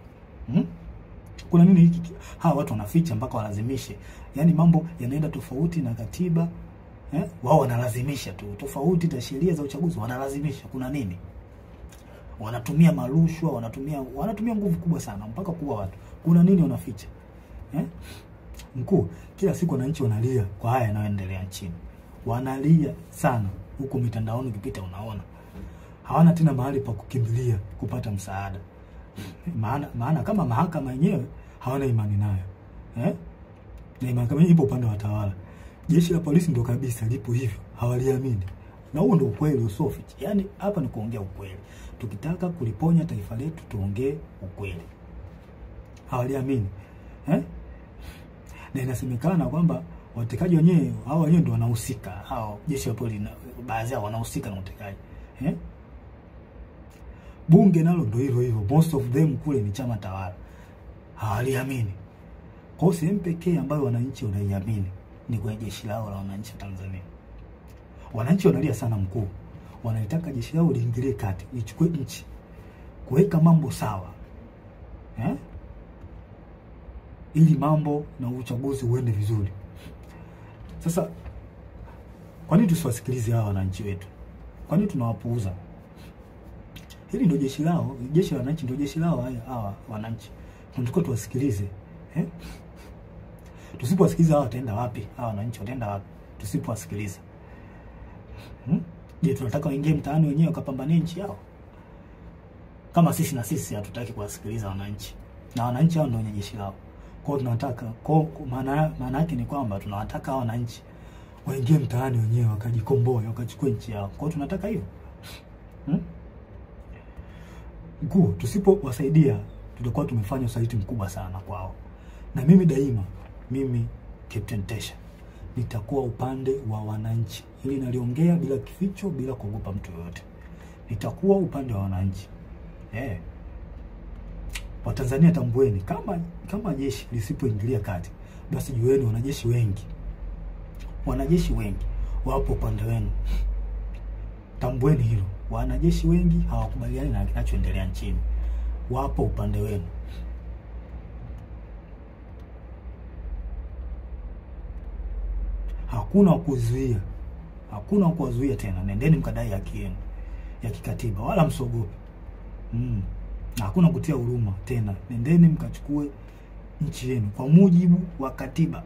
Kuna nini hiki hawa watu wanaficha mpaka walazimishe? Yaani mambo yanaenda tofauti na katiba, Wao wanalazimisha tu, tofauti na sheria za uchaguzi wanalazimisha. Kuna nini? Wanatumia marushwa, wanatumia nguvu kubwa sana mpaka kuua watu. Kuna nini wanaficha? Mkuu, kila siku wananchi wanalia kwa haya yanayoendelea nchini. Wanalia sana huko mitandaoni ukipita unaona. Hawana tena mahali pa kukimbilia kupata msaada. Maana kama mahakama yenyewe hawana imani nayo. Na mahakama ipo upande wa watawala. Jeshi la polisi ndio kabisa lipo hivyo, hawaliamini. Na huo ndio ukweli usioficha. Yaani hapa ni kuongea ukweli. Tukitaka kuliponya taifa letu tuongee ukweli. Hawaliamini. Na inasemekana kwamba watekaji wenyewe hao wenyewe ndio wanahusika. Hao jeshi la polisi baadhi yao wanahusika na utekaji. Bunge nalo ndio hivyo hivyo. Most of them kule ni chama tawala. Hawaliamini. Kwa hiyo sehemu pekee ambayo wananchi wanaiamini ni kwenye jeshi lao la wananchi wa Tanzania. Wananchi wanalia sana mkuu. Wanalitaka jeshi lao liingilie kati, lichukue nchi, kuweka mambo sawa. Ili mambo na uchaguzi uende vizuri. Sasa kwa nini tusiwasikilize hawa wananchi wetu? Kwa nini tunawapuuza? Hili ndio jeshi lao, jeshi la wananchi ndio jeshi lao hawa wananchi. Tunatakiwa tuwasikilize. Tusipowasikiliza hawa wataenda wapi? Hawa wananchi wataenda wapi tusipowasikiliza? Je, tunataka waingie mtaani wenyewe wakapambanie nchi yao? Kama sisi na sisi hatutaki kuwasikiliza wananchi. Na wananchi hao ndio wenye jeshi lao. Kwa hiyo tunataka, kwa maana yake ni kwamba tunawataka hao wananchi waingie mtaani wenyewe wakajikomboe, wakachukue nchi yao. Kwa hiyo tunataka hivyo. Mkuu, tusipowasaidia tutakuwa tumefanya usaliti mkubwa sana kwao. Na mimi daima, mimi Captain Tesha nitakuwa upande wa wananchi. Hili naliongea bila kificho, bila kuogopa mtu yoyote. Nitakuwa upande wa wananchi. Watanzania tambueni, kama jeshi lisipoingilia kati, basi jueni wanajeshi wengi. Wanajeshi wengi wapo upande wenu. Tambueni hilo. Wanajeshi wengi hawakubaliani na kinachoendelea nchini. Wapo upande wenu. Hakuna kuzuia. Hakuna kuwazuia tena. Nendeni mkadai haki yenu ya kikatiba, wala msogope. Hakuna kutia huruma tena. Nendeni mkachukue nchi yenu kwa mujibu wa katiba.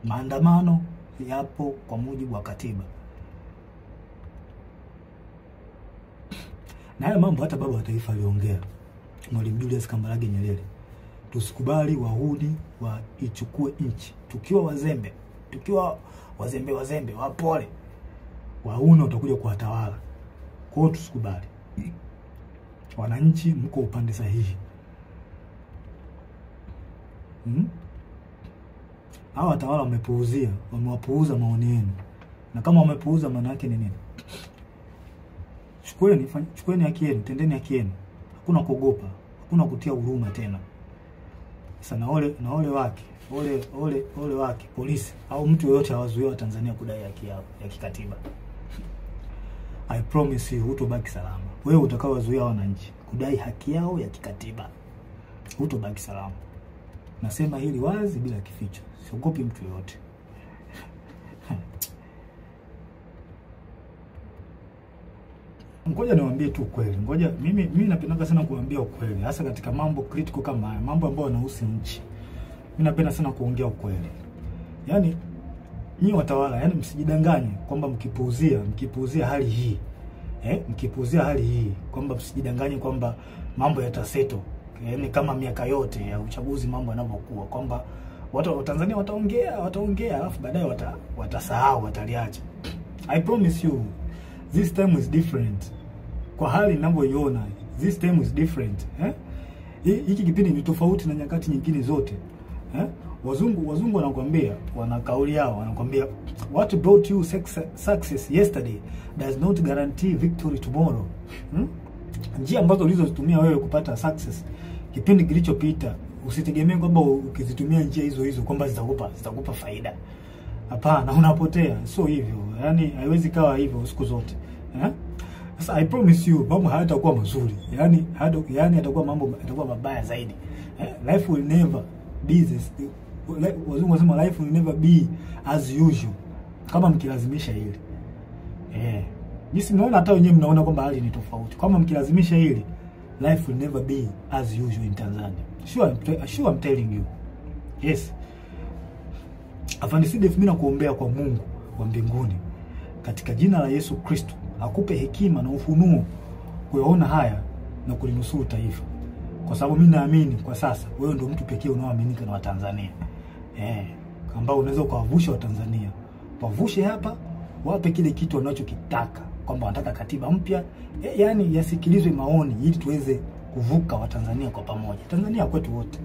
Maandamano yapo kwa mujibu wa katiba. Na haya mambo hata baba wa taifa aliongea, Mwalimu Julius Kambarage Nyerere. Tusikubali wahuni waichukue nchi. Tukiwa wazembe, tukiwa wazembe, wapole, wahuni watakuja kuwatawala. Kwa hiyo tusikubali. Wananchi mko upande sahihi. Hawa watawala wamepuuzia, wamewapuuza maoni yenu. Na kama wamepuuza maana yake ni nini? Chukueni haki yenu, tendeni haki yenu. Hakuna kuogopa, hakuna kutia huruma tena. Sasa na ole wake, ole wake polisi au mtu yeyote awazuie wa Tanzania kudai haki yao ya kikatiba. I promise you hutobaki salama. Wewe utakaowazuia wananchi kudai haki yao ya kikatiba, hutobaki salama. Nasema hili wazi bila kificho. Siogopi mtu yeyote. Ngoja niwaambie tu ukweli. Ngoja mimi napenda sana kuambia ukweli, hasa katika mambo critical kama haya, mambo ambayo yanahusu nchi. Mimi napenda sana kuongea ukweli. Yaani nyinyi watawala, yaani msijidanganye kwamba mkipuuzia hali hii. Mkipuuzia hali hii kwamba msijidanganye kwamba mambo yataseto. Yaani kama miaka yote ya uchaguzi mambo yanavyokuwa, kwamba watu wa Tanzania wataongea alafu baadaye watasahau, wataliacha. I promise you this time is different. Kwa hali ninavyoiona, this time is different. Hiki kipindi ni tofauti na nyakati nyingine zote. Wazungu wanakuambia, wana kauli yao, wanakuambia what brought you success yesterday does not guarantee victory tomorrow. Njia ambazo ulizozitumia wewe kupata success kipindi kilichopita, usitegemee kwamba ukizitumia njia hizo hizo kwamba zitakupa faida. Hapana, unapotea. Sio hivyo. Yaani haiwezi kawa hivyo siku zote. Sasa I promise you mambo hayatakuwa mazuri. Yaani yatakuwa mambo yatakuwa mabaya zaidi. Life will never be this. Wazungu wanasema life will never be as usual. Kama mkilazimisha hili. Jinsi mnaona, hata wenyewe mnaona kwamba hali ni tofauti. Kama mkilazimisha hili, life will never be as usual in Tanzania. Sure, I'm telling you. Yes. Afande CDF, mimi nakuombea kwa Mungu wa mbinguni, katika jina la Yesu Kristo, akupe hekima na ufunuo kuyaona haya na kulinusuru taifa. Kwa sababu mimi naamini kwa sasa wewe ndio mtu pekee unaoaminika na Watanzania. Ambao unaweza kuwavusha Watanzania. Wavushe hapa, wape kile kitu wanachokitaka, kwamba wanataka katiba mpya, yaani yasikilizwe maoni ili tuweze kuvuka Watanzania kwa pamoja. Tanzania kwetu wote.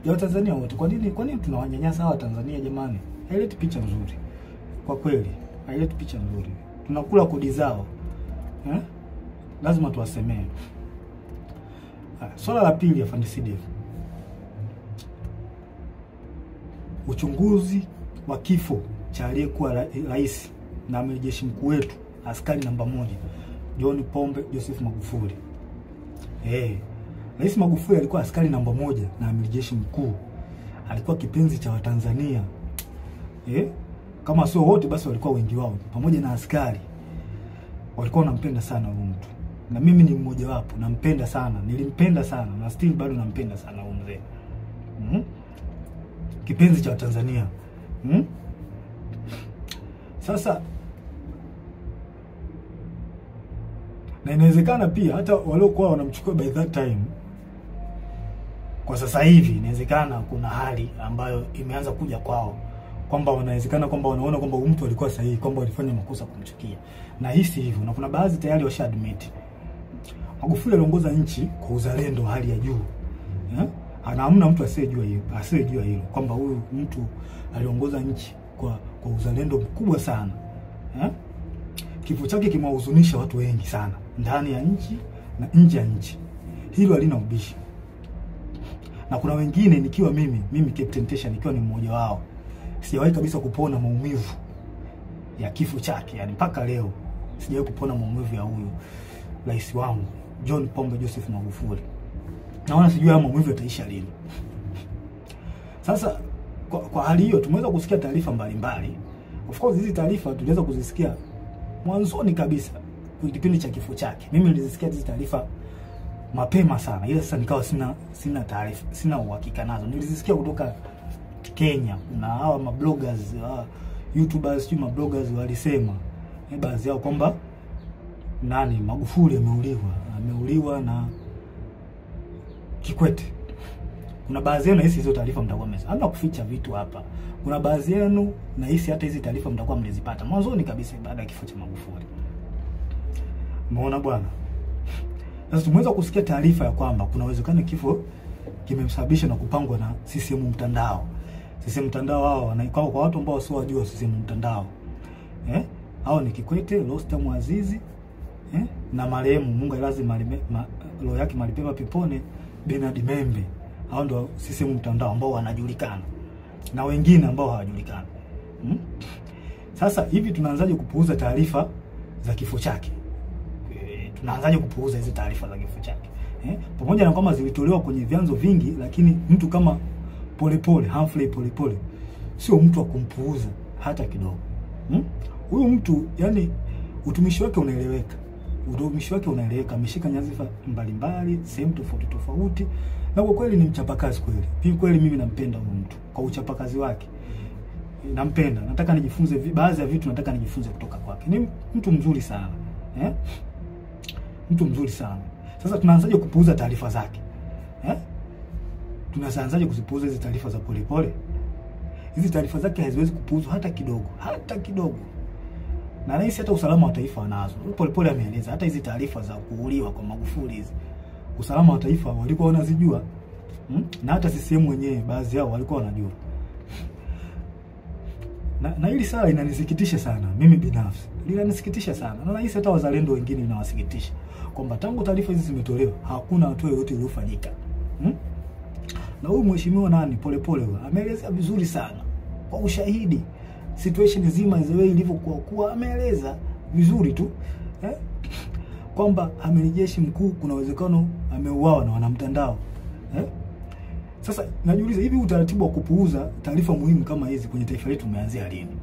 Ya Watanzania wote. Kwa nini tunawanyanyasa hawa Tanzania jamani? Haileti picha nzuri. Kwa kweli, haileti picha nzuri. Tunakula kodi zao. Lazima tuwasemee. Swala la pili, Afande CDF. Uchunguzi wa kifo cha aliyekuwa rais na amiri jeshi mkuu wetu, askari namba 1, John Pombe Joseph Magufuli. Rais Magufuli alikuwa askari namba 1 na amiri jeshi mkuu. Alikuwa kipenzi cha Watanzania. Kama sio wote basi walikuwa wengi wao, pamoja na askari. Walikuwa wanampenda sana huyu mtu. Na mimi ni mmoja wapo, nampenda sana, nilimpenda sana na still bado nampenda sana huyu mzee. Kipenzi cha Tanzania. Sasa na inawezekana pia hata waliokuwa wanamchukua by that time, kwa sasa hivi inawezekana kuna hali ambayo imeanza kuja kwao kwamba wanawezekana kwamba wanaona kwamba huyu mtu alikuwa sahihi, kwamba walifanya makosa kumchukia. Na hisi hivyo, na kuna baadhi tayari washa admit. Magufuli aliongoza nchi kwa uzalendo hali ya juu. Ana hamna mtu asiyejua hiyo, asiyejua hilo kwamba huyu mtu aliongoza nchi kwa uzalendo mkubwa sana. Kifo chake kimewahuzunisha watu wengi sana ndani ya nchi na nje ya nchi. Hilo halina ubishi. Na kuna wengine nikiwa mimi Captain Tesha nikiwa ni mmoja wao, sijawahi kabisa kupona maumivu ya kifo chake. Yani mpaka leo sijawahi kupona maumivu ya huyu rais wangu John Pombe Joseph Magufuli. Naona sijui haya maumivu yataisha lini. Sasa kwa hali hiyo tumeweza kusikia taarifa mbalimbali. Of course hizi taarifa tuliweza kuzisikia mwanzoni kabisa kwenye kipindi cha kifo chake. Mimi nilizisikia hizi taarifa mapema sana, ila sasa nikawa sina taarifa, sina uhakika nazo. Nilizisikia kutoka Kenya, kuna hawa mabloggers, YouTubers, sio mabloggers walisema baadhi yao kwamba nani Magufuli ameuliwa na Kikwete. Kuna baadhi yenu nahisi hizo taarifa mtakuwa mmezipata. Hamna kuficha vitu hapa. Kuna baadhi yenu nahisi hata hizi taarifa mtakuwa mlizipata mwanzoni kabisa baada ya kifo cha Magufuli. Umeona bwana? Sasa tumeweza kusikia taarifa ya kwamba kuna uwezekano kifo kimemsababisha na kupangwa na CCM mtandao. CCM mtandao hao wanaikao kwa watu ambao sio wajua CCM mtandao. Hao ni Kikwete, Rostam Azizi, na marehemu Mungu ailaze roho yake mahali pema peponi, Bernard Membe. Hao ndio CCM mtandao ambao wanajulikana na wengine ambao hawajulikani. Sasa hivi tunaanzaje kupuuza taarifa za kifo chake? Tunaanzaje kupuuza hizo taarifa za kifo chake? Pamoja na kwamba zilitolewa kwenye vyanzo vingi, lakini mtu kama Polepole, Humphrey Polepole sio mtu wa kumpuuza hata kidogo. Huyu mtu yani utumishi wake unaeleweka. Utumishi wake unaeleweka, ameshika nyadhifa mbalimbali, sehemu tofauti tofauti, na kwa kweli ni mchapakazi kweli. Mimi kweli mimi nampenda huyu mtu kwa uchapakazi wake. Nampenda. Nataka nijifunze baadhi ya vitu, nataka nijifunze kutoka kwake. Ni mtu mzuri sana. Mtu mzuri sana. Sasa tunaanzaje kupuuza taarifa zake? Tunaanzaje kuzipuuza hizi taarifa za Polepole? Hizi taarifa zake haziwezi kupuuzwa hata kidogo, hata kidogo. Na nahisi hata usalama wa taifa wanazo. Polepole ameeleza hata hizi taarifa za kuuliwa kwa Magufuli hizi, usalama wa taifa walikuwa wanazijua. Na hata CCM wenyewe baadhi yao walikuwa wanajua. Na hili sala inanisikitisha sana mimi binafsi. Linanisikitisha sana. Na nahisi hata wazalendo wengine inawasikitisha kwamba tangu taarifa hizi zimetolewa hakuna hatua yoyote iliyofanyika. Na huyu mheshimiwa nani Polepole ameeleza vizuri sana kwa ushahidi situation nzima the way ilivyokuwa kuwa, ameeleza vizuri tu kwamba amiri jeshi mkuu kuna uwezekano ameuawa na wanamtandao. Sasa najiuliza hivi utaratibu wa kupuuza taarifa muhimu kama hizi kwenye taifa letu umeanzia lini?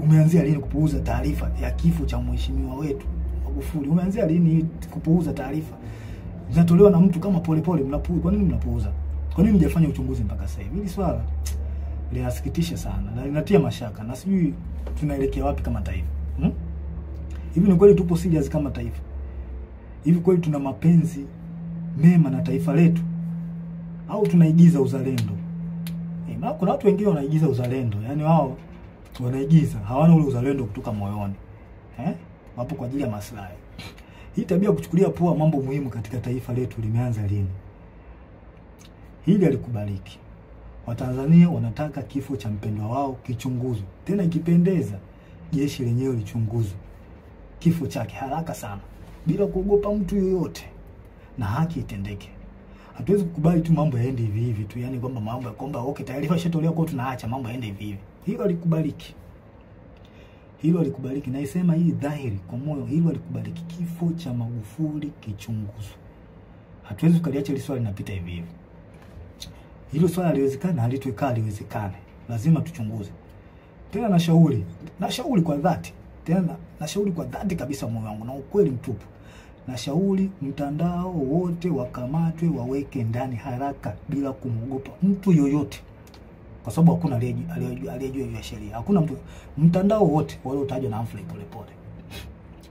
Umeanzia lini kupuuza taarifa ya kifo cha mheshimiwa wetu Magufuli? Umeanzia lini kupuuza taarifa zinatolewa na mtu kama Polepole? Mnapuuza. Kwa nini mnapuuza? Kwa nini mjafanya uchunguzi mpaka sasa hivi? Hili swala linasikitisha sana na linatia mashaka, na sijui tunaelekea wapi kama taifa. Hivi ni kweli tupo serious kama taifa? Hivi kweli tuna mapenzi mema na taifa letu, au tunaigiza uzalendo? Maana kuna watu wengine wanaigiza uzalendo, yani wao wanaigiza, hawana ule uzalendo kutoka moyoni. Wapo kwa ajili ya maslahi. Hii tabia kuchukulia poa mambo muhimu katika taifa letu limeanza lini? Hili halikubaliki. Watanzania wanataka kifo cha mpendwa wao kichunguzwe. Tena ikipendeza jeshi lenyewe lichunguzwe kifo chake haraka sana bila kuogopa mtu yoyote, na haki itendeke. Hatuwezi kukubali tu mambo yaende hivi hivi tu, yani kwamba mambo kwamba okay taarifa ishatolewa kwa tunaacha mambo yaende hivi hivi. Hilo halikubaliki. Hilo halikubaliki. Naisema hii dhahiri kwa moyo, hilo halikubaliki. Kifo cha Magufuli kichunguzwe. Hatuwezi tukaliacha hili swali linapita hivi hivi. Hilo swala haliwezekana, halitoikaa, haliwezekane. Lazima tuchunguze. Tena nashauri kwa dhati. Tena Nashauri kwa dhati kabisa moyo wangu na ukweli mtupu. Nashauri mtandao wote wakamatwe, waweke ndani haraka bila kumwogopa mtu yoyote. Kwa sababu hakuna aliyejua ya sheria. Hakuna mtu, mtandao wote waliotajwa na Humphrey Polepole.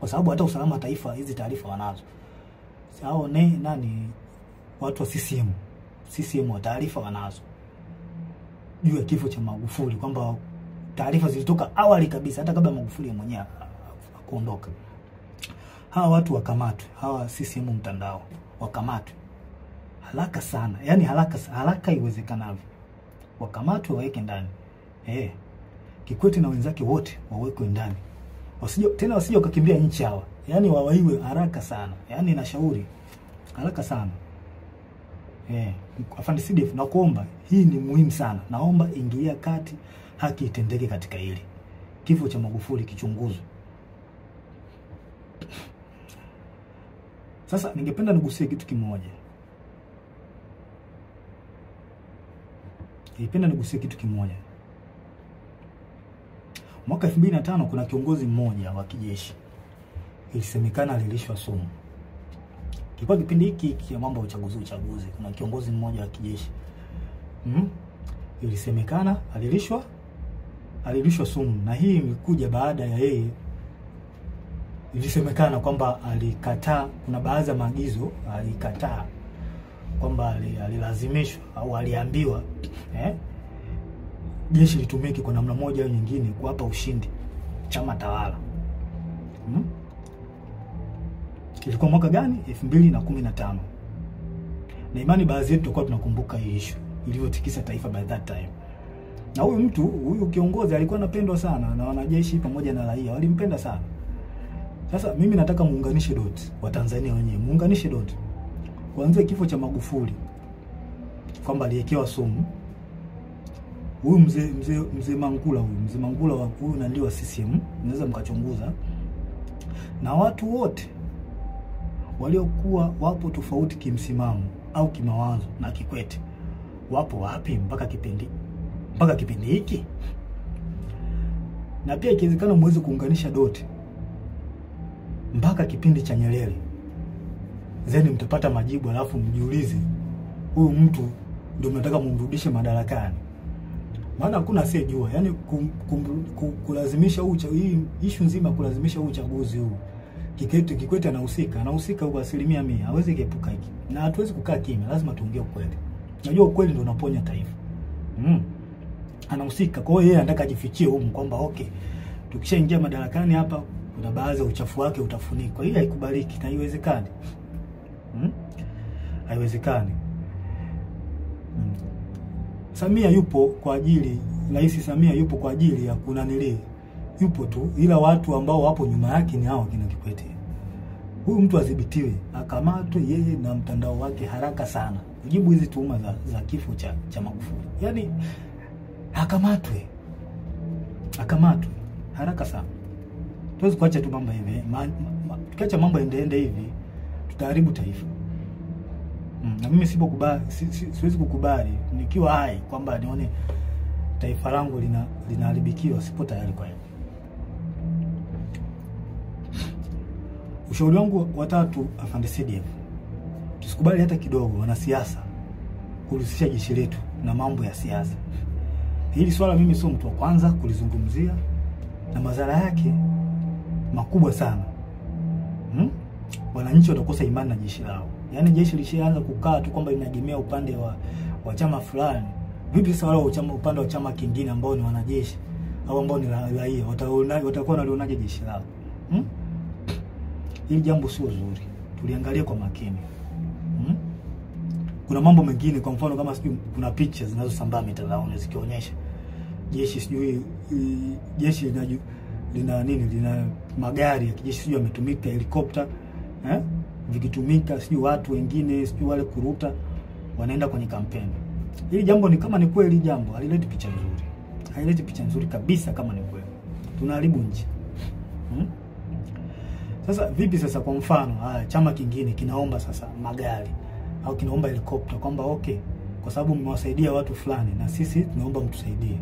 Kwa sababu hata usalama taifa hizi taarifa wanazo. Hao nani watu wa CCM. CCM wa taarifa wanazo juu ya kifo cha Magufuli, kwamba taarifa zilitoka awali kabisa hata kabla Magufuli mwenyewe kuondoka. Hawa watu wakamatwe, hawa CCM mtandao wakamatwe haraka sana, yani haraka iwezekanavyo. Wakamatwe waweke ndani. Kikwete na wenzake wote wawekwe ndani. Wasije wakakimbia nchi hawa. Yani wawaiwe haraka sana. Yani nashauri haraka sana. Afande CDF, nakuomba, hii ni muhimu sana. Naomba ingilia kati, haki itendeke katika hili. Kifo cha Magufuli kichunguzwe. Sasa ningependa nigusie kitu kimoja. Mwaka 2005 kuna kiongozi mmoja wa kijeshi ilisemekana alilishwa sumu. Kilikuwa kipindi hiki ya mambo ya uchaguzi. Kuna kiongozi mmoja wa kijeshi ilisemekana alilishwa sumu, na hii ilikuja baada ya yeye, ilisemekana kwamba alikataa, kuna baadhi ya maagizo alikataa, kwamba alilazimishwa au aliambiwa jeshi litumike kwa namna moja au nyingine kuwapa ushindi chama tawala. Ilikuwa mwaka gani? 2015. Na imani baadhi yetu tulikuwa tunakumbuka hii issue ilivyotikisa taifa by that time. Na huyu mtu, huyu kiongozi alikuwa anapendwa sana na wanajeshi pamoja na raia, walimpenda sana. Sasa mimi nataka muunganishe dot wa Tanzania wenyewe, muunganishe dot. Kuanzia kifo cha Magufuli kwamba aliwekewa sumu. Huyu mzee Mangula, huyu mzee Mangula huyu na ndio wa CCM, mnaweza mkachunguza. Na watu wote waliokuwa wapo tofauti kimsimamo au kimawazo na Kikwete wapo wapi mpaka kipindi hiki? Na pia ikiwezekana muweze kuunganisha doti mpaka kipindi cha Nyerere, zeni mtapata majibu, alafu mjiulize huyu mtu ndio mnataka mumrudishe madarakani. Maana hakuna asiyejua, yani kulazimisha hii issue nzima, kulazimisha uchaguzi huu, Kikwete anahusika kwa 100%, hawezi kuepuka hiki. Na hatuwezi kukaa kimya, lazima tuongee ukweli. Najua ukweli ndio unaponya taifa. Anahusika. Kwa hiyo yeye anataka ajifichie humu kwamba okay, tukishaingia madarakani hapa kuna baadhi ya uchafu wake utafunikwa. Hii haikubaliki na haiwezekani. Haiwezekani. Samia yupo kwa ajili, Rais Samia yupo kwa ajili ya kunanili. Yupo tu, ila watu ambao wapo nyuma yake ni hao kina Kikwete. Huyu mtu adhibitiwe, akamatwe yeye na mtandao wake haraka sana. Kujibu hizi tuhuma za kifo cha Magufuli. Yaani akamatwe. Akamatwe haraka sana. Tuwezi kuacha tu mambo hivi. Tukiacha mambo endeende hivi, tutaharibu taifa. Na mimi sipokubali, siwezi kukubali nikiwa hai kwamba nione taifa langu linaharibikiwa, sipo tayari kwa hiyo. Ushauri wangu wa tatu, Afande CDF, tusikubali hata kidogo wanasiasa kuhusisha jeshi letu na mambo ya siasa. Hili swala mimi sio mtu wa kwanza kulizungumzia, na madhara yake makubwa sana. Wananchi watakosa imani na jeshi lao. Yaani jeshi lishaanza kukaa tu kwamba linaegemea upande wa chama fulani. Vipi sasa wale upande wa chama kingine ambao ni wanajeshi au ambao ni raia, watakuwa wanalionaje jeshi lao? Hili jambo sio zuri. Tuliangalia kwa makini. Kuna mambo mengine, kwa mfano kama sijui kuna picha zinazosambaa mitandaoni zikionyesha jeshi sijui jeshi lina nini, lina magari ya kijeshi sijui yametumika, helikopta vikitumika, sijui watu wengine sijui wale kuruta wanaenda kwenye kampeni. Hili jambo ni kama ni kweli, jambo halileti picha nzuri. Haileti picha nzuri kabisa kama ni kweli. Tunaharibu nchi. Sasa vipi sasa, kwa mfano, haya chama kingine kinaomba sasa magari au kinaomba helikopta kwamba okay, kwa sababu mmewasaidia watu fulani na sisi tunaomba mtusaidie.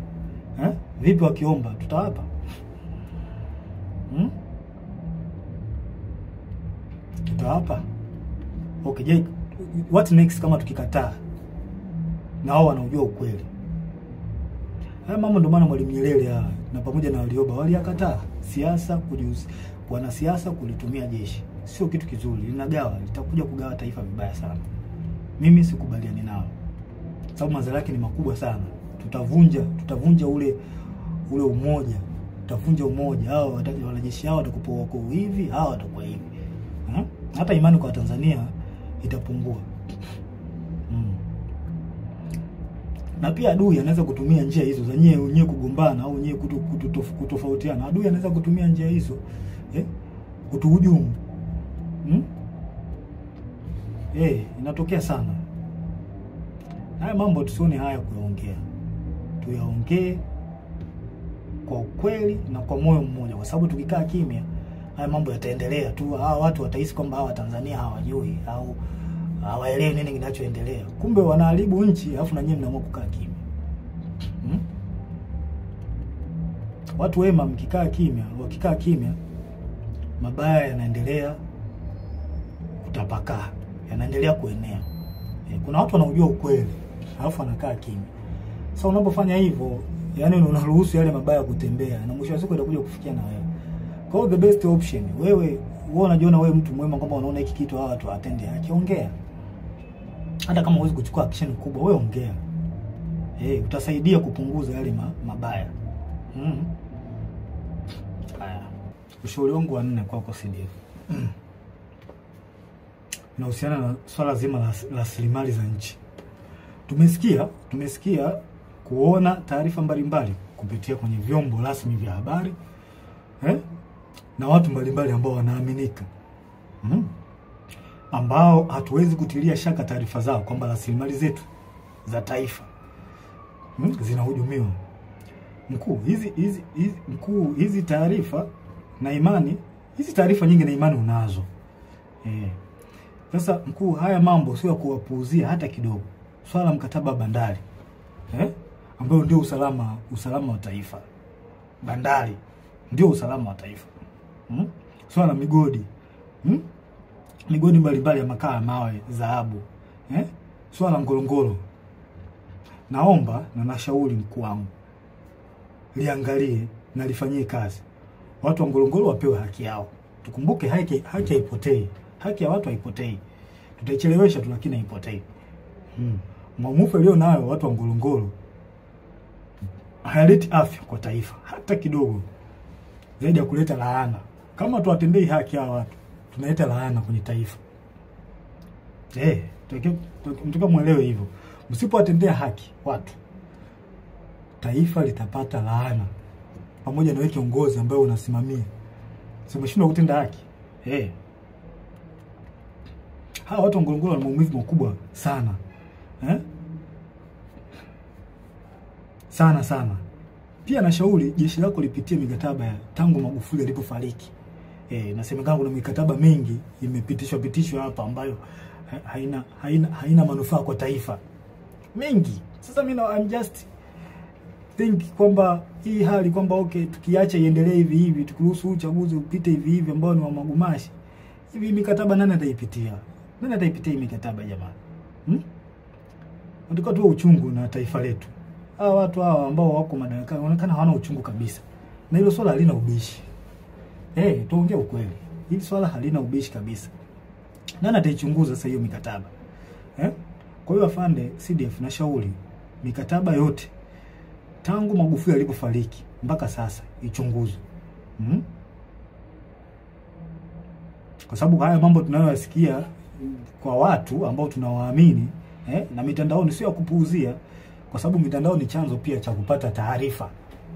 Vipi wakiomba tutawapa? Tutawapa? Okay, je, what next kama tukikataa na wao wanaujua ukweli? Haya mambo ndio maana Mwalimu Nyerere na pamoja na Warioba waliyakataa siasa, wanasiasa kulitumia jeshi. Sio kitu kizuri, linagawa, litakuja kugawa taifa vibaya sana. Mimi sikubaliani nao, sababu madhara yake ni makubwa sana. Tutavunja ule umoja, tutavunja umoja. Hao wanajeshi hao watakuwa wako hivi, hao watakuwa hivi. Hata imani kwa Tanzania itapungua. Na pia adui anaweza kutumia njia hizo za nyewe kugombana au nyewe kutofautiana. Adui anaweza kutumia njia hizo kutuhujumu. Inatokea sana. Haya mambo tusione haya kuyaongea. Tuyaongee kwa ukweli na kwa moyo mmoja, kwa sababu tukikaa kimya haya mambo yataendelea tu. Hawa watu watahisi kwamba hawa Tanzania hawajui au hawaelewi nini kinachoendelea. Kumbe wanaharibu nchi, alafu na nyinyi mnaamua kukaa kimya. Watu wema mkikaa kimya, wakikaa kimya, mabaya yanaendelea kutapakaa, yanaendelea kuenea. Kuna watu wanaujua ukweli, alafu wanakaa kimya. Sasa unapofanya hivyo, yani unaruhusu yale mabaya kutembea, na mwisho wa siku itakuja kufikia na wewe. Kwa hiyo the best option, wewe unajiona wewe mtu mwema kwamba unaona hiki kitu hawa watu watende haki, ongea. Hata kama huwezi kuchukua action kubwa, wewe ongea. Utasaidia kupunguza yale mabaya. Haya. Ushauri wangu wa 4 kwako CDF inahusiana na swala zima la rasilimali za nchi. Tumesikia kuona taarifa mbalimbali kupitia kwenye vyombo rasmi vya habari, na watu mbalimbali ambao wanaaminika, ambao hatuwezi kutilia shaka taarifa zao kwamba rasilimali zetu za taifa zinahujumiwa. Mkuu, mkuu, hizi taarifa na imani, hizi taarifa nyingi na imani unazo. Sasa mkuu, haya mambo sio ya kuwapuuzia hata kidogo. Swala la mkataba bandari, ambayo ndio usalama wa taifa. Bandari ndio usalama wa taifa. Swala la migodi, migodi mbalimbali ya makaa, mawe, dhahabu, Swala la Ngorongoro. Naomba na nashauri mkuu wangu liangalie na lifanyie kazi. Watu wa Ngorongoro wapewe haki yao. Tukumbuke haki haipotei. Haki ya watu haipotei. Tutaichelewesha tu lakini haipotei. Maumivu leo nayo watu wa Ngorongoro hayaleti afya kwa taifa hata kidogo, zaidi ya kuleta laana. Kama tuwatendei haki hawa watu, tunaleta laana kwenye taifa. Mtoka muelewe hivyo. Msipowatendea haki watu, taifa litapata laana, pamoja na wewe kiongozi ambaye unasimamia. Sio umeshindwa kutenda haki. Hawa watu wa Ngorongoro wana maumivu makubwa sana. Sana sana. Pia nashauri jeshi lako lipitie mikataba ya tangu Magufuli alipofariki. Nasemekana kuna mikataba mingi imepitishwa hapa ambayo haina manufaa kwa taifa. Mingi. Sasa mimi I'm just think kwamba hii hali kwamba okay, tukiacha iendelee hivi hivi, tukiruhusu uchaguzi upite hivi hivi ambao ni wa magumashi, hivi mikataba nani ataipitia? Nani ataipitia hii mikataba jamani? Ndio tu uchungu na taifa letu. Hawa watu hawa ambao wako madarakani wanaonekana hawana uchungu kabisa. Na hilo swala halina ubishi. Tuongee ukweli. Hili swala halina ubishi kabisa. Nani ataichunguza sasa hiyo mikataba? Kwa hiyo afande CDF, nashauri mikataba yote tangu Magufuli alipofariki mpaka sasa ichunguzwe. Kwa sababu haya mambo tunayoyasikia kwa watu ambao tunawaamini, na mitandaoni sio ya kupuuzia, kwa sababu mitandao ni chanzo pia cha kupata taarifa.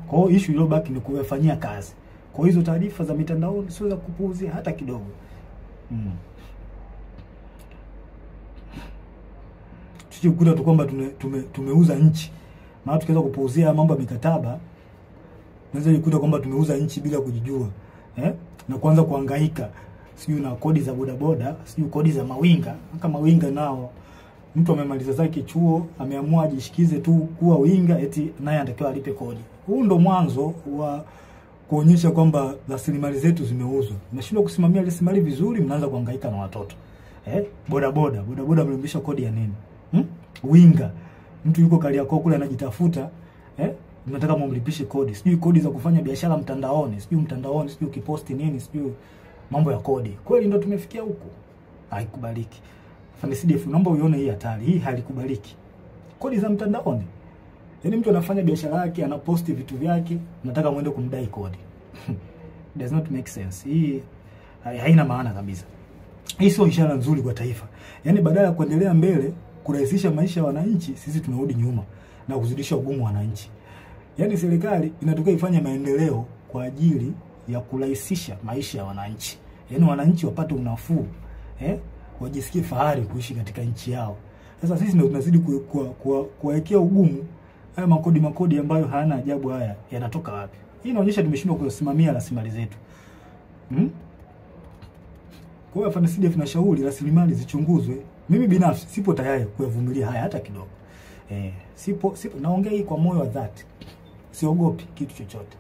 Kwa hiyo issue iliyobaki ni kuyafanyia kazi. Kwa hizo taarifa za mitandaoni sio za kupuuzia hata kidogo. Tusije tu kwamba tumeuza nchi. Maana tukianza kupuuzia mambo ya mikataba, tunaweza kukuta kwamba tumeuza nchi bila kujijua. Na kuanza kuhangaika sijui na kodi za bodaboda, sijui kodi za mawinga. Kama mawinga nao, mtu amemaliza zake chuo, ameamua ajishikize tu kuwa winga, eti naye anatakiwa alipe kodi. Huu ndo mwanzo wa kuonyesha kwamba rasilimali zetu zimeuzwa. Mnashindwa kusimamia rasilimali vizuri, mnaanza kuhangaika na watoto. Boda boda, boda boda mlimbisha kodi ya nini? Winga. Mtu yuko Kariakoo kule anajitafuta, mnataka mumlipishe kodi. Sijui kodi za kufanya biashara mtandaoni, sijui mtandaoni, sijui ukiposti nini, sijui mambo ya kodi. Kweli ndio tumefikia huko. Haikubaliki. Afande CDF, naomba uione hii hatari. Hii halikubaliki. Kodi za mtandaoni. Yaani mtu anafanya biashara yake, anaposti vitu vyake, nataka muende kumdai kodi. Does not make sense. Hii haina maana kabisa. Hii sio ishara nzuri kwa taifa. Yaani badala ya kuendelea mbele, kurahisisha maisha ya wananchi, sisi tunarudi nyuma na kuzidisha ugumu wa wananchi. Yaani serikali inatakiwa ifanye maendeleo kwa ajili ya kurahisisha maisha ya wananchi. Yaani wananchi wapate unafuu, wajisikie fahari kuishi katika nchi yao. Sasa sisi ndio tunazidi kuwekea ugumu haya makodi ambayo hayana ajabu. Haya yanatoka wapi? Hii inaonyesha tumeshindwa kusimamia rasilimali zetu. Kwa hiyo Afande CDF nashauri rasilimali zichunguzwe. Mimi binafsi sipo tayari kuyavumilia haya hata kidogo. Sipo naongea hii kwa moyo wa dhati. Siogopi kitu chochote.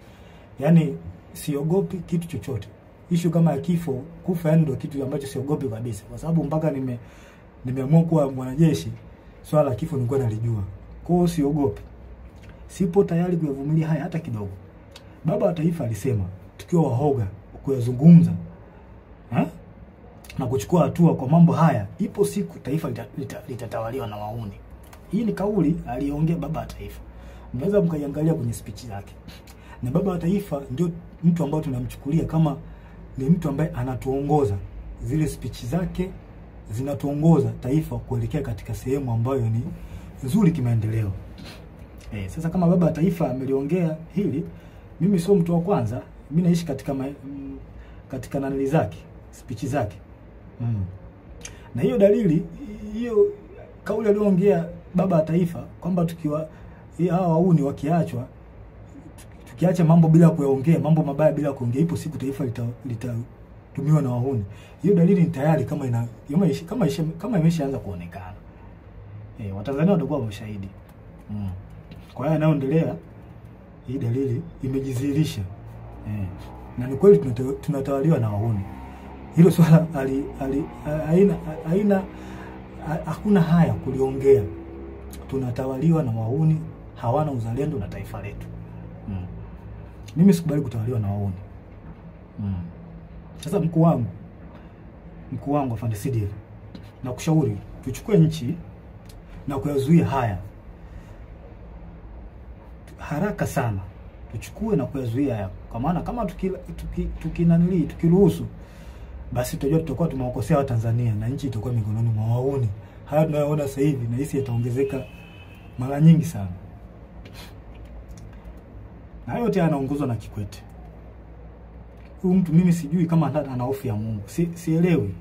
Yaani siogopi kitu chochote. Issue kama ya kifo, kufa yani ndio kitu ambacho siogopi kabisa. Kwa sababu mpaka nimeamua kuwa mwanajeshi, swala la kifo nilikuwa nalijua. Kwa hiyo siogopi. Sipo tayari kuyavumilia haya hata kidogo. Baba wa Taifa alisema tukiwa wahoga kuyazungumza na kuchukua hatua kwa mambo haya, ipo siku taifa litatawaliwa na wahuni. Hii ni kauli aliongea Baba wa Taifa. Mnaweza mkaiangalia kwenye speech yake. Na Baba wa Taifa ndio mtu ambaye tunamchukulia kama ni mtu ambaye anatuongoza. Zile speech zake zinatuongoza taifa kuelekea katika sehemu ambayo ni nzuri kimaendeleo. Sasa kama Baba wa Taifa ameliongea hili, mimi sio mtu wa kwanza, mimi naishi katika katika nanili zake, speech zake. Na hiyo dalili, hiyo kauli aliyoongea Baba wa Taifa kwamba tukiwa hawa wahuni wakiachwa, tukiacha mambo bila kuyaongea, mambo mabaya bila kuongea, ipo siku taifa litatumiwa na wahuni. Hiyo dalili ni tayari kama imeshaanza kuonekana. Watanzania watakuwa mashahidi. Kwa hiyo yanayoendelea, hii dalili imejidhihirisha. Na ni kweli tunatawaliwa na wahuni. Hilo swala haina hakuna haya kuliongea. Tunatawaliwa na wahuni, hawana uzalendo na taifa letu. Mimi sikubali kutawaliwa na wahuni. Sasa mkuu wangu Afande CDF, nakushauri tuchukue nchi na kuyazuia haya haraka sana. Tuchukue na kuyazuia haya, kwa maana kama tukiruhusu, basi tutajua tutakuwa tumewakosea Watanzania na nchi itakuwa mikononi mwa wahuni. Haya tunayoona sasa hivi na hisi yataongezeka mara nyingi sana. Na yote yanaongozwa na Kikwete. Huyu mtu mimi sijui kama ana hofu ya Mungu. Sielewi.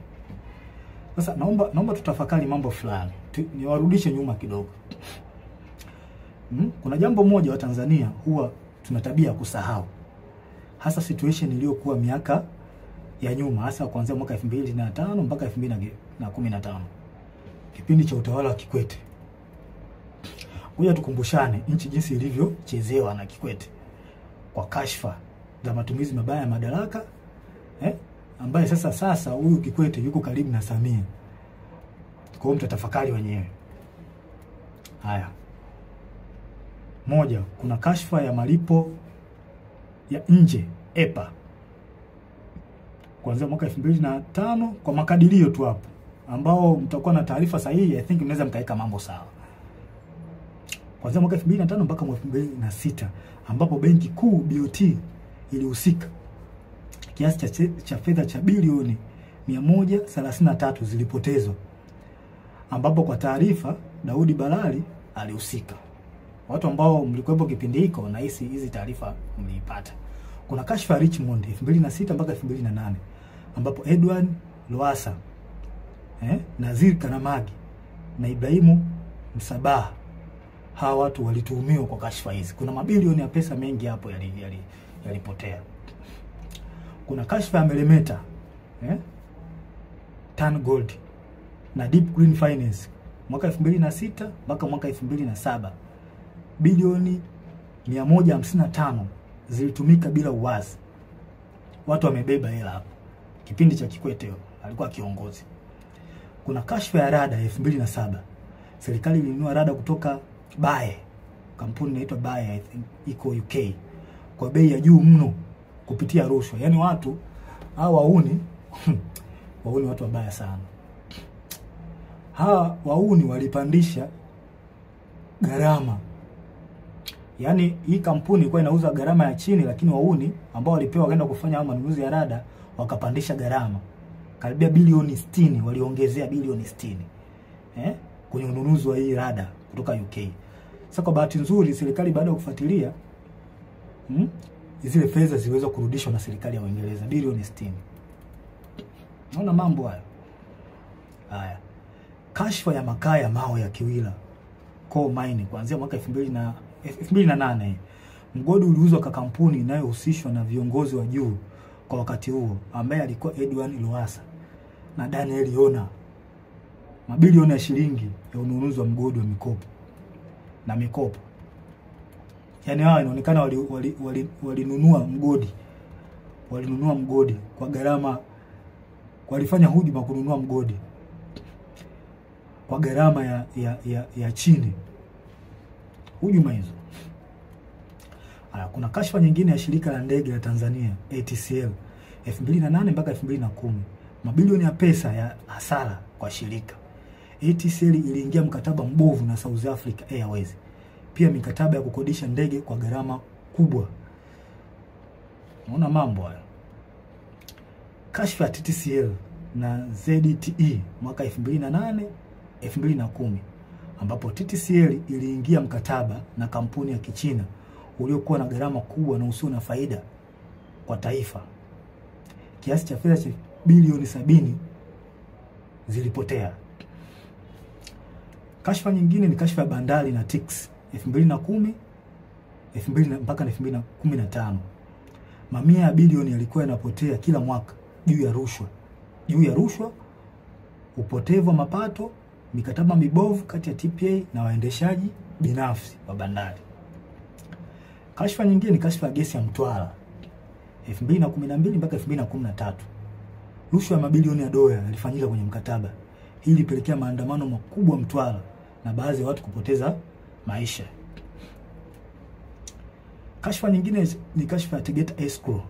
Sasa naomba tutafakari mambo fulani. Niwarudishe nyuma kidogo. Kuna jambo moja wa Tanzania huwa tuna tabia kusahau. Hasa situation iliyokuwa miaka ya nyuma, hasa kuanzia mwaka 2005 mpaka 2015. Kipindi cha utawala wa Kikwete. Ngoja tukumbushane nchi jinsi ilivyochezewa na Kikwete kwa kashfa za matumizi mabaya ya madaraka, ambaye sasa huyu Kikwete yuko karibu na Samia. Kwa hiyo mtatafakari wenyewe. Haya. Moja, kuna kashfa ya malipo ya nje EPA kuanzia mwaka 2005 kwa makadirio tu hapo, ambao mtakuwa na taarifa sahihi, I think mnaweza mkaeka mambo sawa. Kuanzia mwaka 2005 mpaka mwaka 2006 ambapo Benki Kuu BOT ilihusika. Kiasi cha fedha cha bilioni 133 zilipotezwa, ambapo kwa taarifa Daudi Balali alihusika. Watu ambao mlikuwepo kipindi hiko na hizi taarifa mliipata. Kuna kashfa ya Richmond 2006 mpaka 2008 ambapo Edward Lowassa, Nazir Karamagi na Ibrahimu Msabaha, hawa watu walituhumiwa kwa kashfa hizi. Kuna mabilioni ya pesa mengi hapo yalipotea. Kuna kashfa ya Melemeta, Tan Gold na Deep Green Finance mwaka 2006 mpaka mwaka 2007, bilioni 155 zilitumika bila uwazi. Watu wamebeba hela hapo. Kipindi cha Kikwete alikuwa kiongozi. Kuna kashfa ya rada 2007. Serikali ilinunua rada kutoka Bae, kampuni inaitwa Bae, I think iko UK, kwa bei ya juu mno kupitia rushwa. Yaani watu hao wauni wauni watu wabaya sana. Hawa wauni walipandisha gharama. Yaani hii kampuni ilikuwa inauza gharama ya chini, lakini wauni ambao walipewa wakaenda kufanya manunuzi ya rada wakapandisha gharama. Karibia bilioni 60 waliongezea bilioni 60. Kwenye ununuzi wa hii rada kutoka UK. Sasa kwa bahati nzuri serikali baada ya kufuatilia zile fedha ziliweza kurudishwa na serikali ya Uingereza bilioni 60. Naona mambo hayo. Haya. Kashfa ya makaa ya mawe ya Kiwila Coal Mine kuanzia mwaka 2008. Mgodi uliuzwa kwa kampuni inayohusishwa na viongozi wa juu kwa wakati huo ambaye alikuwa Edwin Lowassa na Daniel Yona. Mabilioni ya shilingi ya ununuzi wa mgodi wa mikopo na mikopo. Yaani hao inaonekana walinunua mgodi. Walinunua mgodi kwa gharama, walifanya hujuma kununua mgodi kwa gharama ya chini. Hujuma hizo. Kuna kashfa nyingine ya shirika la ndege la Tanzania ATCL 2008 mpaka 2010. Mabilioni ya pesa ya hasara kwa shirika. ATCL iliingia mkataba mbovu na South Africa Airways. Pia mikataba ya kukodisha ndege kwa gharama kubwa. Unaona mambo hayo. Kashfa ya TTCL na ZTE mwaka 2008 2010, ambapo TTCL iliingia mkataba na kampuni ya Kichina uliokuwa na gharama kubwa na usio na faida kwa taifa. Kiasi cha fedha cha bilioni 70 zilipotea. Kashfa nyingine ni kashfa ya bandari na TICS 2010 mpaka 2015. Mamia ya bilioni yalikuwa yanapotea kila mwaka juu ya rushwa. Juu ya rushwa, upotevu wa mapato, mikataba mibovu kati ya TPA na waendeshaji binafsi wa bandari. Kashfa nyingine ni kashfa ya gesi ya Mtwara 2012 mpaka 2013. Rushwa ya mabilioni ya dola ilifanyika kwenye mkataba. Hii ilipelekea maandamano makubwa Mtwara na baadhi ya watu kupoteza maisha. Kashfa nyingine ni kashfa ya Tegeta Escrow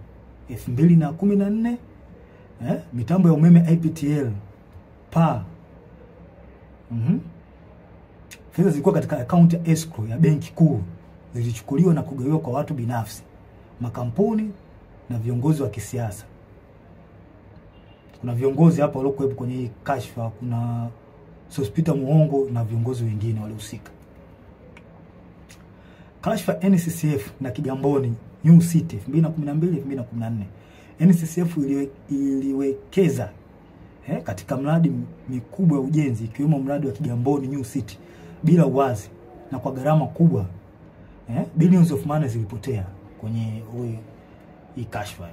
2014. Mitambo ya umeme IPTL pa fedha zilikuwa katika akaunti ya escrow ya benki kuu zilichukuliwa na kugawiwa kwa watu binafsi, makampuni na viongozi wa kisiasa. Kuna viongozi hapa waliokuwepo kwenye hii kashfa, kuna Sospeter Muhongo na viongozi wengine walihusika. Kashfa NCCF na Kigamboni New City 2012 2014. NCCF iliwekeza katika mradi mikubwa ya ujenzi ikiwemo mradi wa Kigamboni New City bila uwazi na kwa gharama kubwa. Billions of money zilipotea kwenye hii kashfa.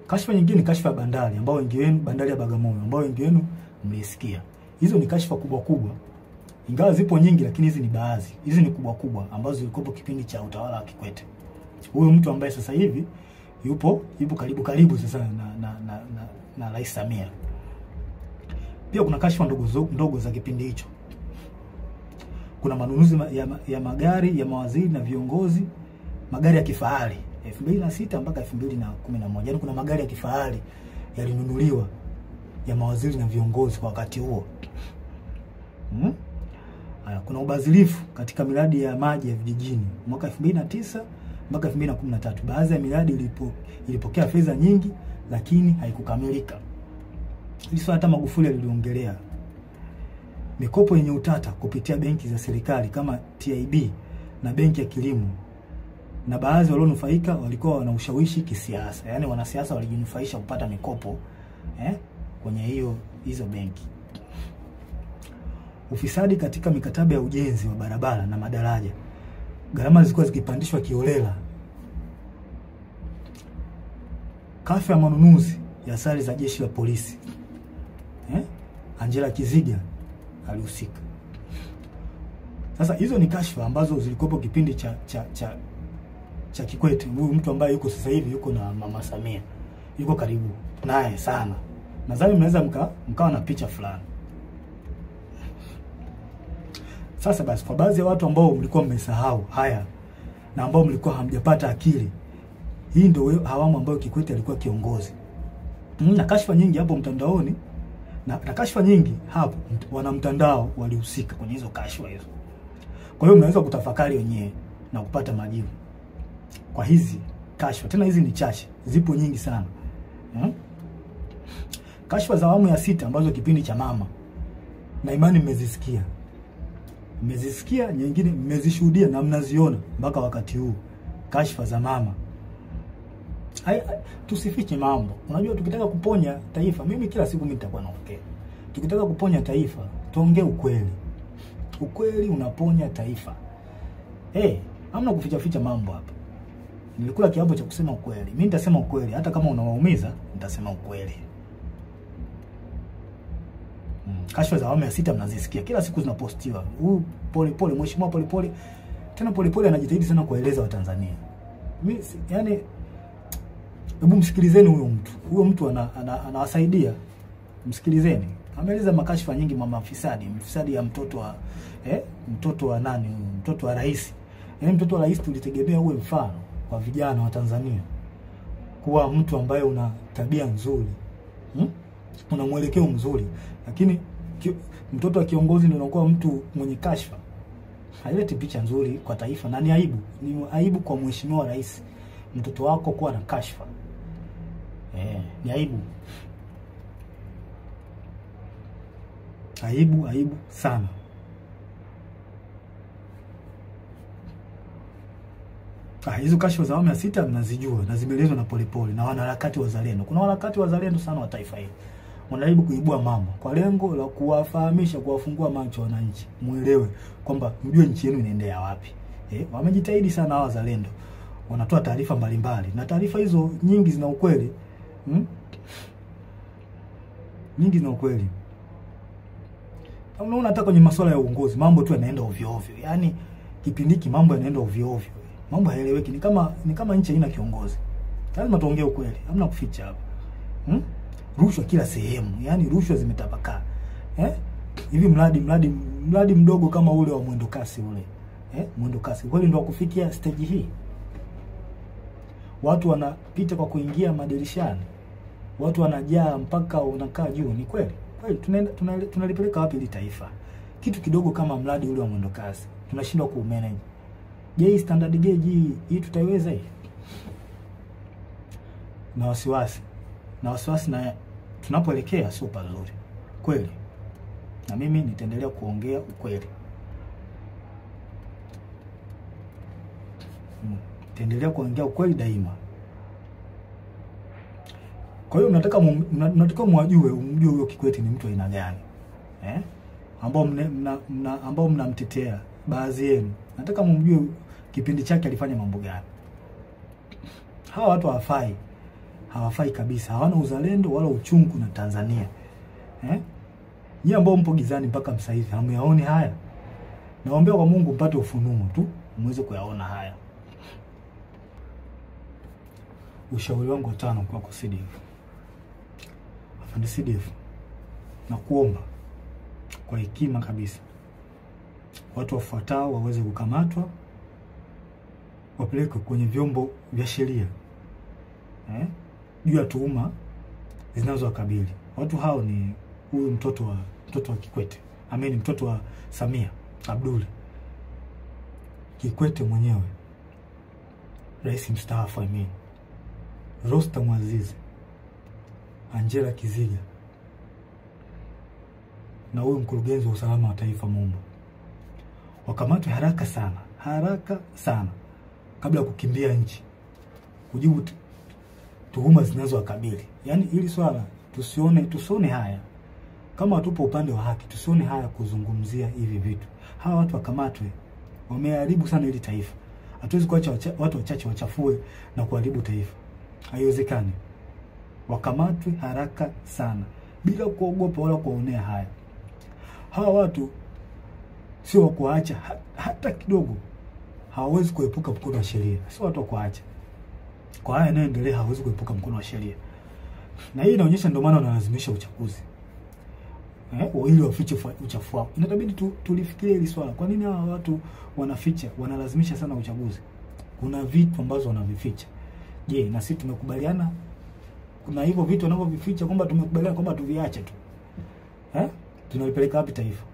Kashfa nyingine ni kashfa ya bandari ambayo wengi wenu, bandari ya Bagamoyo ambayo wengi wenu mlisikia. Hizo ni kashfa kubwa kubwa. Ingawa zipo nyingi lakini hizi ni baadhi. Hizi ni kubwa kubwa ambazo zilikuwa kipindi cha utawala wa Kikwete. Huyu mtu ambaye sasa hivi yupo karibu karibu sasa na Rais Samia. Pia kuna kashfa ndogo ndogo za kipindi hicho. Kuna manunuzi ya magari ya mawaziri na viongozi, magari ya kifahari 2006 mpaka 2011. Yaani kuna magari ya kifahari yalinunuliwa ya mawaziri na viongozi kwa wakati huo. Kuna ubadhirifu katika miradi ya maji ya vijijini mwaka 2009 mpaka 2013. Baadhi ya miradi ilipokea fedha nyingi lakini haikukamilika. Hili swala hata Magufuli aliliongelea. Mikopo yenye utata kupitia benki za serikali kama TIB na benki ya kilimo, na baadhi walionufaika walikuwa wana ushawishi kisiasa. Yaani wanasiasa walijinufaisha kupata mikopo kwenye hizo benki. Ufisadi katika mikataba ya ujenzi wa barabara na madaraja. Gharama zilikuwa zikipandishwa kiholela. Kashfa ya manunuzi ya sare za jeshi la polisi. Angela Kiziga alihusika. Sasa hizo ni kashfa ambazo zilikuwepo kipindi cha cha Kikwete, huyu mtu ambaye yuko sasa hivi yuko na Mama Samia, yuko karibu naye sana. Nadhani mnaweza mkawa na picha fulani. Sasa basi, kwa baadhi ya watu ambao mlikuwa mmesahau haya na ambao mlikuwa hamjapata akili, hii ndio awamu ambayo Kikwete alikuwa kiongozi. Na kashfa nyingi hapo mtandaoni, na kashfa nyingi hapo wana mtandao walihusika kwenye hizo kashfa hizo. Kwa hiyo mnaweza kutafakari wenyewe na kupata majibu kwa hizi kashfa. Tena hizi ni chache, zipo nyingi sana. Kashfa za awamu ya 6 ambazo kipindi cha mama, na imani mmezisikia. Mmezisikia, nyingine mmezishuhudia na mnaziona mpaka wakati huu. Kashfa za mama. Tusifiche mambo. Unajua tukitaka kuponya taifa, mimi kila siku mimi nitakuwa naongea. Tukitaka kuponya taifa, tuongee ukweli. Ukweli unaponya taifa. Hamna kuficha ficha mambo hapa. Nilikula kiapo cha kusema ukweli. Mimi nitasema ukweli, hata kama unawaumiza, nitasema ukweli. Kashfa za awamu ya 6 mnazisikia. Kila siku zinapostiwa. Huyu Polepole, mheshimiwa Polepole. Tena Polepole anajitahidi sana kueleza Watanzania. Mimi yani, hebu msikilizeni huyo mtu. Huyo mtu anawasaidia. Msikilizeni. Ameeleza makashfa nyingi mama fisadi, mfisadi ya mtoto wa mtoto wa nani huyu? Mtoto wa rais. Yaani mtoto wa rais tulitegemea uwe mfano kwa vijana wa Tanzania. Kuwa mtu ambaye una tabia nzuri. Una mwelekeo mzuri. Lakini mtoto wa kiongozi ndio unakuwa mtu mwenye kashfa. Haileti picha nzuri kwa taifa na ni aibu. Ni aibu kwa mheshimiwa rais mtoto wako kuwa na kashfa. Ni aibu. Aibu, aibu sana. Hizo kashfa za awamu ya 6 mnazijua na zimeelezwa na Polepole na wanaharakati wazalendo. Kuna wanaharakati wazalendo sana wa taifa hili. Wanajaribu kuibua mambo kwa lengo la kuwafahamisha, kuwafungua macho wananchi. Muelewe kwamba mjue nchi yenu inaendea wapi. Wamejitahidi sana hawa wazalendo. Wanatoa taarifa mbalimbali na taarifa hizo nyingi zina ukweli. Nyingi zina ukweli. Unaona hata kwenye masuala ya uongozi mambo tu yanaenda ovyo ovyo. Yaani kipindi hiki mambo yanaenda ovyo ovyo. Mambo haeleweki, ni kama nchi haina kiongozi. Lazima tuongee ukweli, hamna kuficha hapa. Rushwa kila sehemu, yaani rushwa zimetapakaa. Hivi mradi mdogo kama ule wa mwendo kasi ule. Mwendo kasi kweli ndio kufikia stage hii. Watu wanapita kwa kuingia madirishani. Watu wanajaa mpaka unakaa juu, ni kweli? Kweli tunalipeleka wapi ili taifa? Kitu kidogo kama mradi ule wa mwendo kasi tunashindwa kuumanage. Je, standard gauge hii tutaiweza hii? Na wasiwasi. Na wasiwasi na tunapoelekea sio pazuri. Kweli. Na mimi nitaendelea kuongea ukweli. Nitaendelea kuongea ukweli daima. Kwa hiyo mnataka mwajue, umjue huyo Kikwete ni mtu aina gani. Ambao mnamtetea baadhi yenu. Nataka mumjue kipindi chake alifanya mambo gani. Hawa watu hawafai. Hawafai kabisa. Hawana uzalendo wala uchungu na Tanzania. Nyie ambao mpo gizani mpaka sasa hivi hamyaoni haya. Naombea kwa Mungu mpate ufunuo tu muweze kuyaona haya. Ushauri wangu wa 5 kwako CDF. Afande CDF, nakuomba kwa hekima kabisa, watu wafuatao waweze kukamatwa, wapelekwe kwenye vyombo vya sheria juu ya tuhuma zinazowakabili. Watu hao ni huyu mtoto wa Kikwete, ameni mtoto wa Samia Abdul, Kikwete mwenyewe, rais mstaafu, I mean, Rostam Aziz, Angela Kiziga, na huyu mkurugenzi wa usalama wa taifa Mumba. Wakamatwe haraka sana, haraka sana, kabla ya kukimbia nchi, kujibu tuhuma zinazowakabili. Yaani hili swala tusione haya. Kama tupo upande wa haki, tusione haya kuzungumzia hivi vitu. Hawa watu wakamatwe. Wameharibu sana hili taifa. Hatuwezi kuacha watu wachache wachafue na kuharibu taifa. Haiwezekani. Wakamatwe haraka sana, bila kuogopa wala kuonea haya. Hawa watu sio wa kuacha hata kidogo. hawawezi kuepuka mkono wa sheria. Sio watu wa kuacha. Kwa haya yanayoendelea hawawezi kuepuka mkono wa sheria. Na hii inaonyesha ndio maana wanalazimisha uchaguzi. Ili wafiche uchafu wao. Inabidi tulifikirie hili swala. Kwa nini hawa watu wanaficha, wanalazimisha sana uchaguzi? Kuna vitu ambazo wanavificha. Je, na sisi tumekubaliana kuna hivyo vitu wanavyovificha kwamba tumekubaliana kwamba tuviache tu? Tunalipeleka wapi taifa?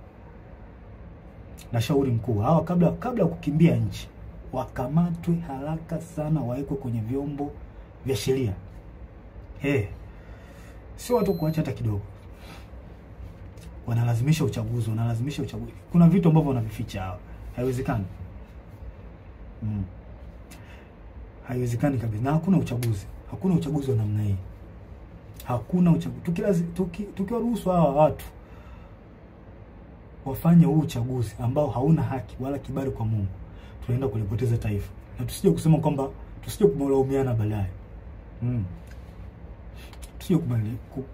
Na shauri mkuu, hawa kabla kukimbia nchi wakamatwe haraka sana, waekwe kwenye vyombo vya sheria. Sio watu kuacha hata kidogo. Wanalazimisha uchaguzi, wanalazimisha uchaguzi. Kuna vitu ambavyo wanavificha hawa. Haiwezekani. Haiwezekani kabisa. Na hakuna uchaguzi. Hakuna uchaguzi wa namna hii. Hakuna uchaguzi. Tukiwaruhusu hawa watu wafanye huu uchaguzi ambao hauna haki wala kibali kwa Mungu, tunaenda kulipoteza taifa. Na tusije kusema kwamba tusije kulaumiana baadaye. Tusije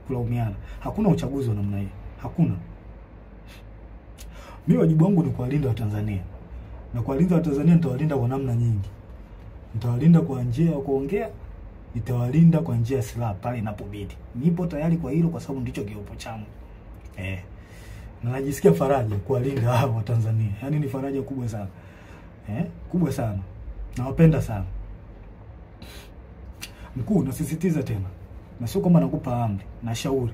kulaumiana. Hakuna uchaguzi wa namna hii. Hakuna. Mimi wajibu wangu ni kuwalinda Watanzania. Na kuwalinda Watanzania nitawalinda kwa namna nyingi. Nitawalinda kwa njia ya kuongea, nitawalinda kwa njia ya silaha pale inapobidi. Nipo tayari kwa hilo kwa sababu ndicho kiopo changu. Na najisikia faraja kuwalinda hawa Watanzania. Yaani ni faraja kubwa sana. Kubwa sana. Nawapenda sana. Mkuu, nasisitiza tena. Na sio kwamba nakupa amri, nashauri.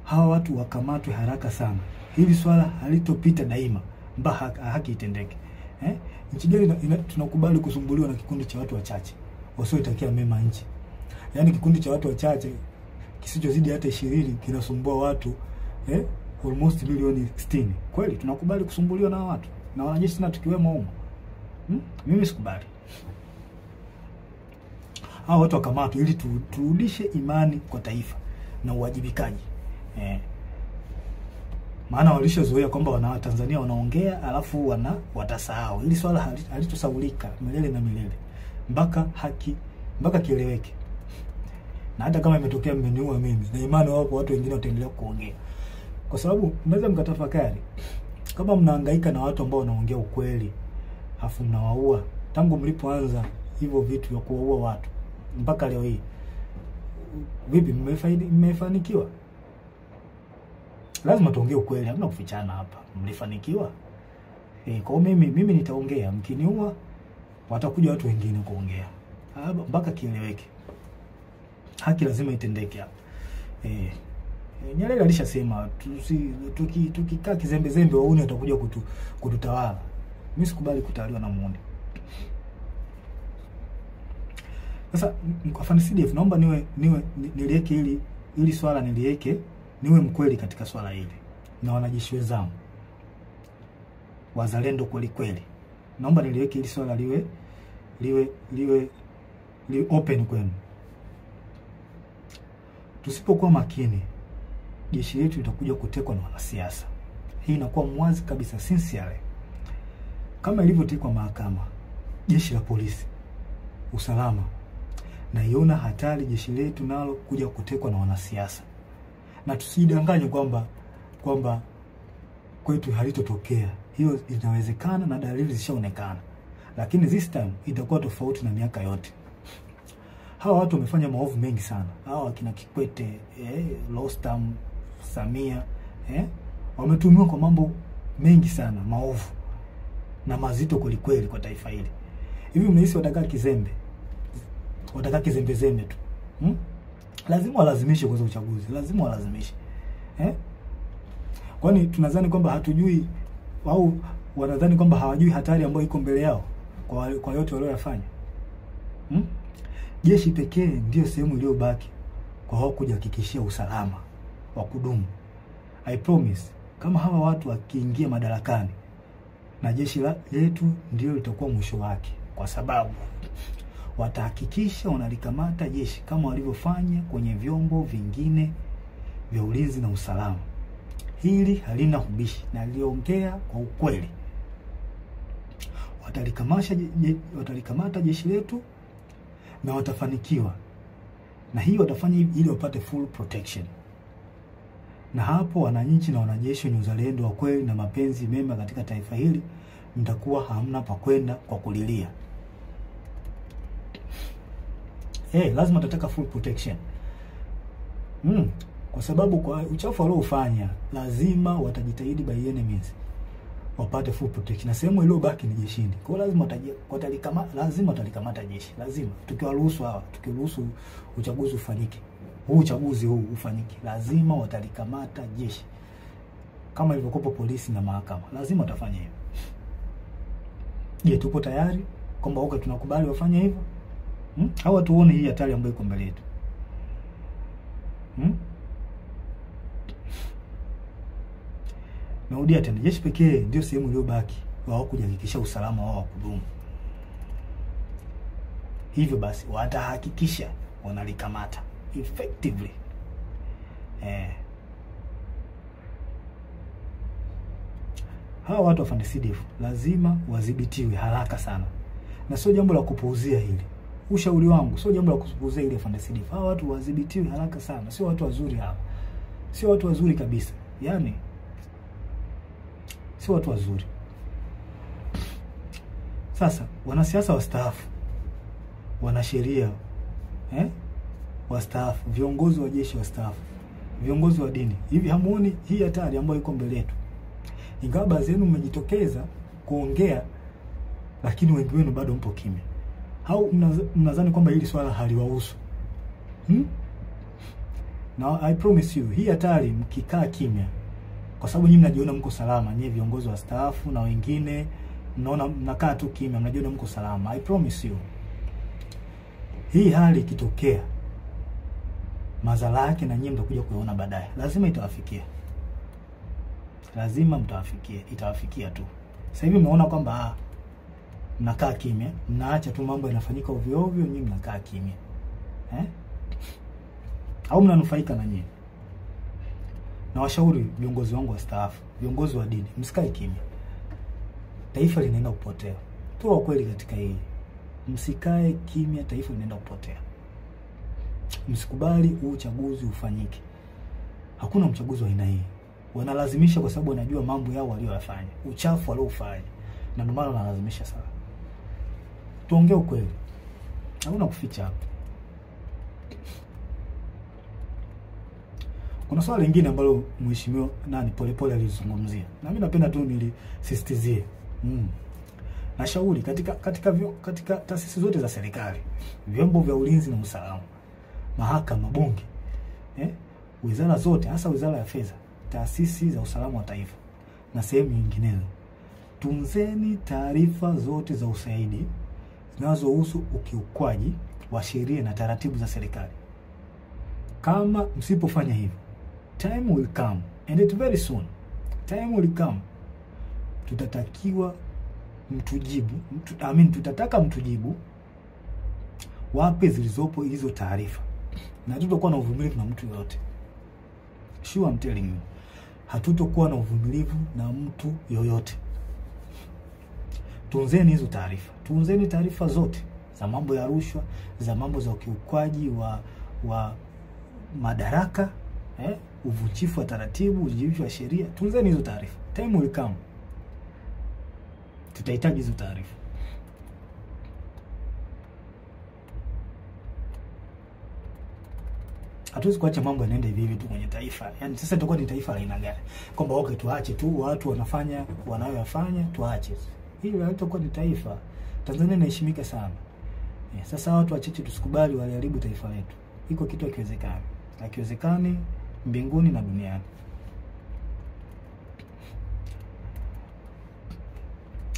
Hawa watu wakamatwe haraka sana. Hili swala halitopita daima mpaka haki itendeke. Nchi gani tunakubali kusumbuliwa na kikundi cha watu wachache wasioitakia mema nchi? Yaani kikundi cha watu wachache kisichozidi hata 20 kinasumbua watu almost milioni 60. Kweli tunakubali kusumbuliwa na watu na wanajeshi na tukiwemo humo? Mimi sikubali. Hawa watu wakamatwe ili turudishe imani kwa taifa na uwajibikaji. Maana walishazoea kwamba wana Tanzania wanaongea alafu watasahau. Hili swala halitosahaulika milele na milele mpaka haki, mpaka kieleweke. Na hata kama imetokea mmeniua mimi, na imani wapo watu wengine wataendelea kuongea. Kwa sababu mnaweza mkatafakari, kama mnahangaika na watu ambao wanaongea ukweli afu mnawaua, tangu mlipoanza hivyo vitu vya kuwaua watu mpaka leo hii, vipi mmefanikiwa? Lazima tuongee ukweli, hamna kufichana hapa. Mlifanikiwa? Kwa mimi nitaongea, mkiniua watakuja watu wengine kuongea. Mpaka kieleweke. Haki lazima itendeke hapa. Nyerere alishasema tukikaa kizembe zembe wauni watakuja kututawala. Mimi sikubali kutawaliwa na muuni. Sasa kwa Afande CDF naomba niwe niliweke hili swala, niliweke niwe mkweli katika swala hili na wanajeshi wenzangu wazalendo kweli kweli. Naomba niliweke hili swala liwe open kwenu. Tusipokuwa makini, jeshi letu litakuja kutekwa na wanasiasa. Hii inakuwa mwazi kabisa, sincerely. Kama ilivyotekwa mahakama, jeshi la polisi, usalama, naiona hatari jeshi letu nalo kuja kutekwa na wanasiasa. Na tusidanganye kwamba kwetu halitotokea. Hiyo inawezekana na dalili zishaonekana. Lakini this time itakuwa tofauti na miaka yote. Hawa watu wamefanya maovu mengi sana. Hawa akina Kikwete, Rostam, Samia, wametumiwa kwa mambo mengi sana maovu na mazito kweli kweli kwa taifa hili. Hivi mnahisi watakaa kizembe? Watakaa kizembe zembe tu. Lazima walazimishe kwanza uchaguzi, lazima walazimishe. Kwani tunadhani kwamba hatujui au wanadhani kwamba hawajui hatari ambayo iko mbele yao kwa yote walioyafanya? Jeshi pekee ndio sehemu iliyobaki kwa wao kujihakikishia usalama wa kudumu. I promise, kama hawa watu wakiingia madarakani na jeshi letu ndio litakuwa mwisho wake, kwa sababu watahakikisha wanalikamata jeshi kama walivyofanya kwenye vyombo vingine vya ulinzi na usalama. Hili halina ubishi na niliongea kwa ukweli. Watalikamata jeshi letu na watafanikiwa. Na hii watafanya ili wapate full protection. Na hapo wananchi na wanajeshi wenye uzalendo wa kweli na mapenzi mema katika taifa hili mtakuwa hamna pa kwenda kwa kulilia. Lazima tutataka full protection. Kwa sababu kwa uchafu waliofanya lazima watajitahidi by any means wapate full protection. Na sehemu iliyobaki ni jeshini. Kwa hiyo lazima lazima watalikamata jeshi. Lazima tukiwaruhusu hawa, tukiruhusu uchaguzi ufanyike. Huu uchaguzi huu ufanyike. Lazima watalikamata jeshi. Kama ilivyokuwa polisi na mahakama. Lazima watafanya hivyo. Je, tupo tayari kwamba okay tunakubali wafanye hivyo? Au tuone hii hatari ambayo iko mbele yetu? Narudia tena, jeshi pekee ndio sehemu iliyobaki wao kujihakikisha usalama wao wa kudumu. Hivyo basi watahakikisha wanalikamata effectively. Hawa watu wa CDF lazima wadhibitiwe haraka sana. Na sio jambo la kupuuzia hili. Ushauri wangu sio jambo la kupuuzia hili afande CDF. Hawa watu wadhibitiwe haraka sana. Sio watu wazuri hawa. Sio watu wazuri kabisa. Yaani sio watu wazuri. Sasa wanasiasa wastaafu, wanasheria wastaafu, viongozi wa jeshi wastaafu, viongozi wa dini. Hivi hamuoni hii hatari ambayo iko mbele yetu? Ingawa baadhi yenu mmejitokeza kuongea, lakini wengi wenu bado mpo kimya. Au mnadhani kwamba hili swala haliwahusu? Now I promise you, hii hatari mkikaa kimya, kwa sababu nyinyi mnajiona mko salama, nyinyi viongozi wastaafu na wengine mnaona mnakaa tu kimya, mnajiona mko salama. I promise you, hii hali ikitokea, madhara yake na nyinyi mtakuja kuiona baadaye. Lazima itawafikia. Lazima mtawafikia, itawafikia tu. Sasa hivi mnaona kwamba mnakaa kimya, mnaacha tu mambo yanafanyika ovyo ovyo, nyinyi mnakaa kimya. Au mnanufaika na nyinyi? Na washauri viongozi wangu wastaafu, viongozi wa dini, msikae kimya. Taifa linaenda kupotea. Tuwe kweli katika hili. Msikae kimya, taifa linaenda kupotea. Msikubali huu uchaguzi ufanyike. Hakuna mchaguzi wa aina hii. Wanalazimisha kwa sababu wanajua mambo yao walioyafanya, uchafu waliofanya, na ndio maana wanalazimisha sana. Tuongee ukweli. Hakuna kuficha hapa. Kuna swali lingine ambalo mheshimiwa Polepole alizungumzia, na mimi napenda tu nilisisitizie. Nashauri katika taasisi zote za serikali, vyombo vya ulinzi na usalama, mahakama, bunge, wizara zote, hasa wizara ya fedha, taasisi za usalama wa taifa na sehemu nyinginezo, tunzeni taarifa zote za ushahidi zinazohusu ukiukwaji wa sheria na taratibu za serikali. Kama msipofanya hivyo, time will come, and it very soon. Time will come. Tutatakiwa mtujibu, tutataka mtujibu wapi zilizopo hizo taarifa. Na hatutakuwa na uvumilivu na mtu yoyote. Sure, I'm telling you. Hatutokuwa na uvumilivu na mtu yoyote. Tunzeni hizo taarifa. Tunzeni taarifa zote za mambo ya rushwa, za mambo za ukiukwaji wa madaraka, uvunjifu wa taratibu, uvunjifu wa sheria. Tunzeni hizo taarifa. Time will come. Tutahitaji hizo taarifa. Hatuwezi kuacha mambo yanaenda hivi hivi tu kwenye taifa. Yaani sasa itakuwa ni taifa la aina gani? Kwamba okay tuache tu watu wanafanya wanayoyafanya, tuache. Hili halitakuwa ni taifa. Tanzania inaheshimika sana. Sasa watu wachache tusikubali waliharibu taifa letu. Iko kitu hakiwezekani. Hakiwezekani mbinguni na duniani.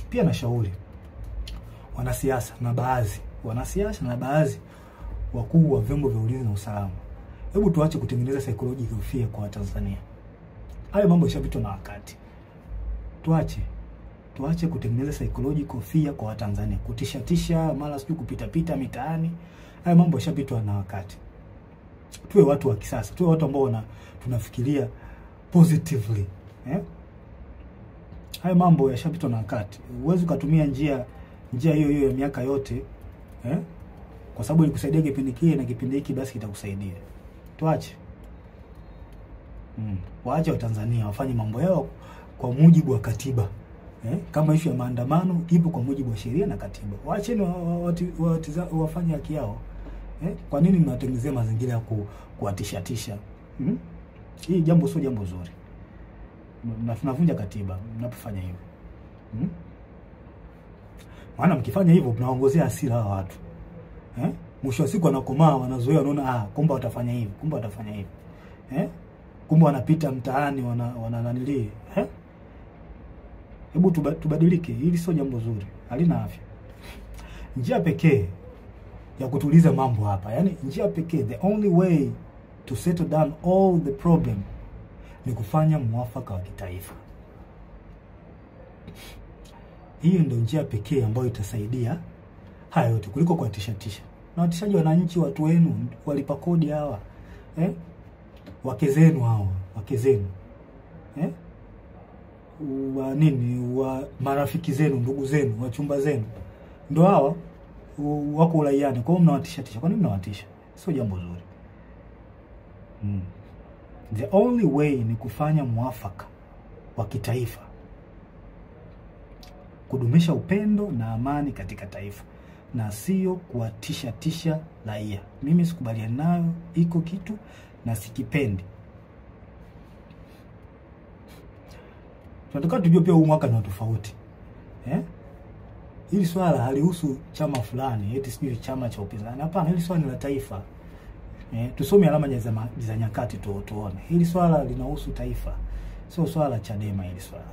Pia nashauri wanasiasa na baadhi, wakuu wa vyombo vya ulinzi na usalama, hebu tuache kutengeneza psychological fear kwa Tanzania. Hayo mambo yashapitwa na wakati. Tuache kutengeneza psychological fear kwa Tanzania, kutishatisha mara sijui kupita pita mitaani. Hayo mambo yashapitwa na wakati. Tuwe watu wa kisasa, tuwe watu ambao tunafikiria positively. Hayo mambo yashapitwa na wakati. Huwezi kutumia njia hiyo hiyo ya miaka yote, kwa sababu ilikusaidia kipindi kile na kipindi hiki basi kitakusaidia. Tuache. Waache Watanzania wafanye mambo yao kwa mujibu wa katiba. Kama ishu ya maandamano ipo kwa mujibu wa sheria na katiba. Waacheni wafanye haki yao. Kwa nini mnatengenezea mazingira ya kuwatishatisha? Hii jambo sio jambo zuri. Mnavunja katiba mnapofanya hivyo. Maana mkifanya hivyo mnaongozea hasira hawa watu. Mwisho wa siku wanakomaa, wanazoea, wanaona kumbe watafanya hivi, kumbe watafanya hivi. Kumbe wanapita mtaani wana nanili. Hebu tubadilike, hili sio jambo zuri, halina afya. Njia pekee ya kutuliza mambo hapa, yani njia pekee, the only way to settle down all the problem ni kufanya mwafaka wa kitaifa. Hiyo ndio njia pekee ambayo itasaidia haya yote kuliko kuwatishatisha. Na watishaji wananchi, watu wenu, walipa kodi hawa. Wake zenu hawa, wake zenu. Wa nini, wa marafiki zenu, ndugu zenu, wachumba zenu. Ndio hawa wako uraiani. Kwa hiyo mnawatishatisha. Kwa nini mnawatisha? Sio jambo zuri. The only way ni kufanya mwafaka wa kitaifa, kudumisha upendo na amani katika taifa, na sio kuwatisha tisha raia. Mimi sikubaliani nayo, iko kitu na sikipendi. Tunataka tujue pia huu mwaka ni tofauti. Hili swala halihusu chama fulani, eti sijui chama cha upinzani. Hapana, hili swala ni la taifa. Tusome alama za nyakati tuone. Hili swala linahusu taifa. Sio swala la Chadema hili swala.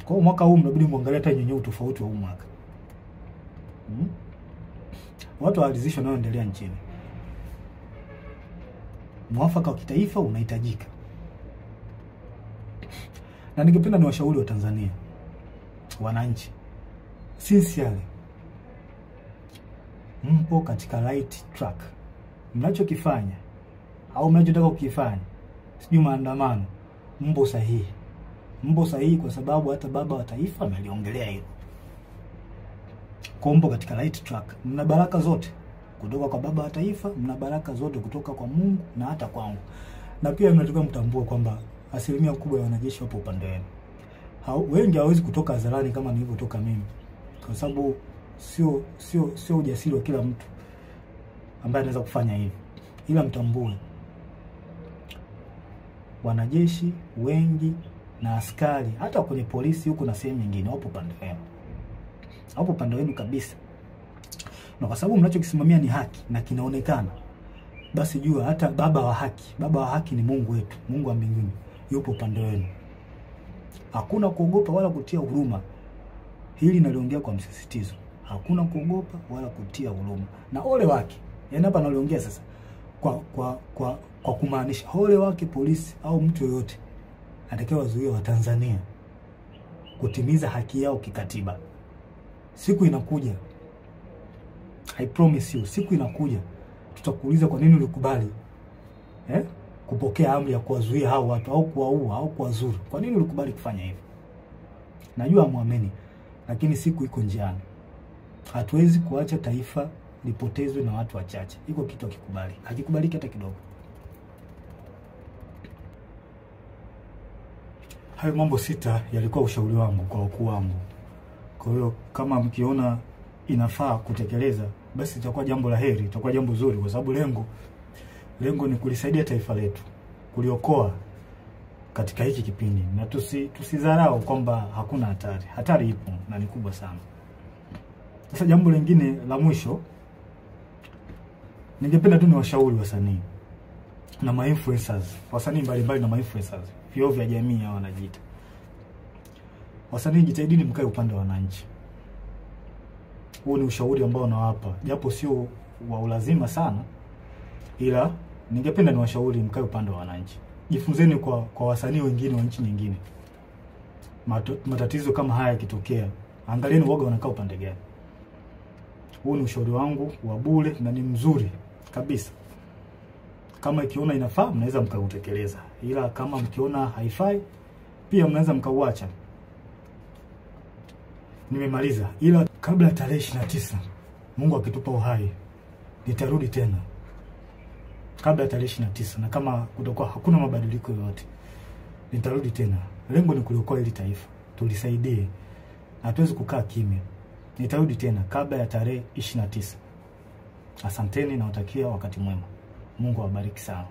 Kwa mwaka huu mnabidi muangalie hata nyenyewe utofauti wa huu mwaka. Watu waalizishwa naoendelea nchini. Mwafaka wa kitaifa unahitajika. Na ningependa niwashauri wa Tanzania, wananchi, sincerely, mpo katika right track. Mnachokifanya au mnachotaka kukifanya, sijui maandamano, mpo sahihi. Mpo sahihi kwa sababu hata baba wa taifa ameliongelea hilo. Kwa mpo katika right track. Mna baraka zote kutoka kwa baba wa taifa, mna baraka zote kutoka kwa Mungu na hata kwangu. Na pia mnatakiwa mtambue kwamba asilimia kubwa ya wanajeshi wapo upande wenu. Wengi hawawezi kutoka hadharani kama nilivyotoka mimi, kwa sababu sio ujasiri wa kila mtu ambaye anaweza kufanya hivi. Ila mtambue wanajeshi wengi na askari, hata kwenye polisi huko na sehemu nyingine, wapo upande wenu. Wapo upande wenu kabisa. Na kwa sababu mnachokisimamia ni haki na kinaonekana, basi jua hata baba wa haki, baba wa haki ni Mungu wetu, Mungu wa mbinguni, yupo upande wenu. Hakuna kuogopa wala kutia huruma. Hili naliongea kwa msisitizo. Hakuna kuogopa wala kutia huruma. Na ole wake, yaani hapa naliongea sasa kwa kumaanisha ole wake polisi au mtu yoyote atakayewazuia Watanzania kutimiza haki yao kikatiba. Siku inakuja, I promise you, siku inakuja tutakuuliza kwa nini ulikubali kupokea amri ya kuwazuia hao watu au kuwaua au kuwazuru. Kwa nini ulikubali kufanya hivyo? Najua muamini, lakini siku iko njiani. Hatuwezi kuacha taifa lipotezwe na watu wachache. Iko kitu hakikubali. Hakikubaliki hata kidogo. Hayo mambo 6 yalikuwa ushauri wangu kwa wakuu wangu. Kwa hiyo kama mkiona inafaa kutekeleza, basi itakuwa jambo la heri, itakuwa jambo zuri, kwa sababu lengo ni kulisaidia taifa letu, kuliokoa katika hiki kipindi. Na tusidharau kwamba hakuna hatari. Hatari ipo na ni kubwa sana. Sasa jambo lingine la mwisho, ningependa tu niwashauri wasanii na ma-influencers, wasanii mbalimbali na ma-influencers, vioo vya jamii hao wanajiita. Wasanii, jitahidini mkae upande wa wananchi. Huu ni ushauri ambao nawapa, japo sio wa ulazima sana, ila ningependa niwashauri mkae upande wa wananchi. Jifunzeni kwa wasanii wengine wa nchi nyingine. Matatizo kama haya yakitokea, angalieni woga wanakaa upande gani. Huu ni ushauri wangu wa bure na ni mzuri kabisa. Kama ikiona inafaa mnaweza mkautekeleza, ila kama mkiona haifai pia mnaweza mkauacha. Nimemaliza, ila kabla tarehe 29, Mungu akitupa uhai, nitarudi tena Kabla ya tarehe 29, na kama kutakuwa hakuna mabadiliko yoyote, nitarudi tena. Lengo ni kuliokoa hili taifa, tulisaidie. Hatuwezi kukaa kimya. Nitarudi tena kabla ya tarehe 29. Asanteni, nawatakia wakati mwema. Mungu awabariki sana.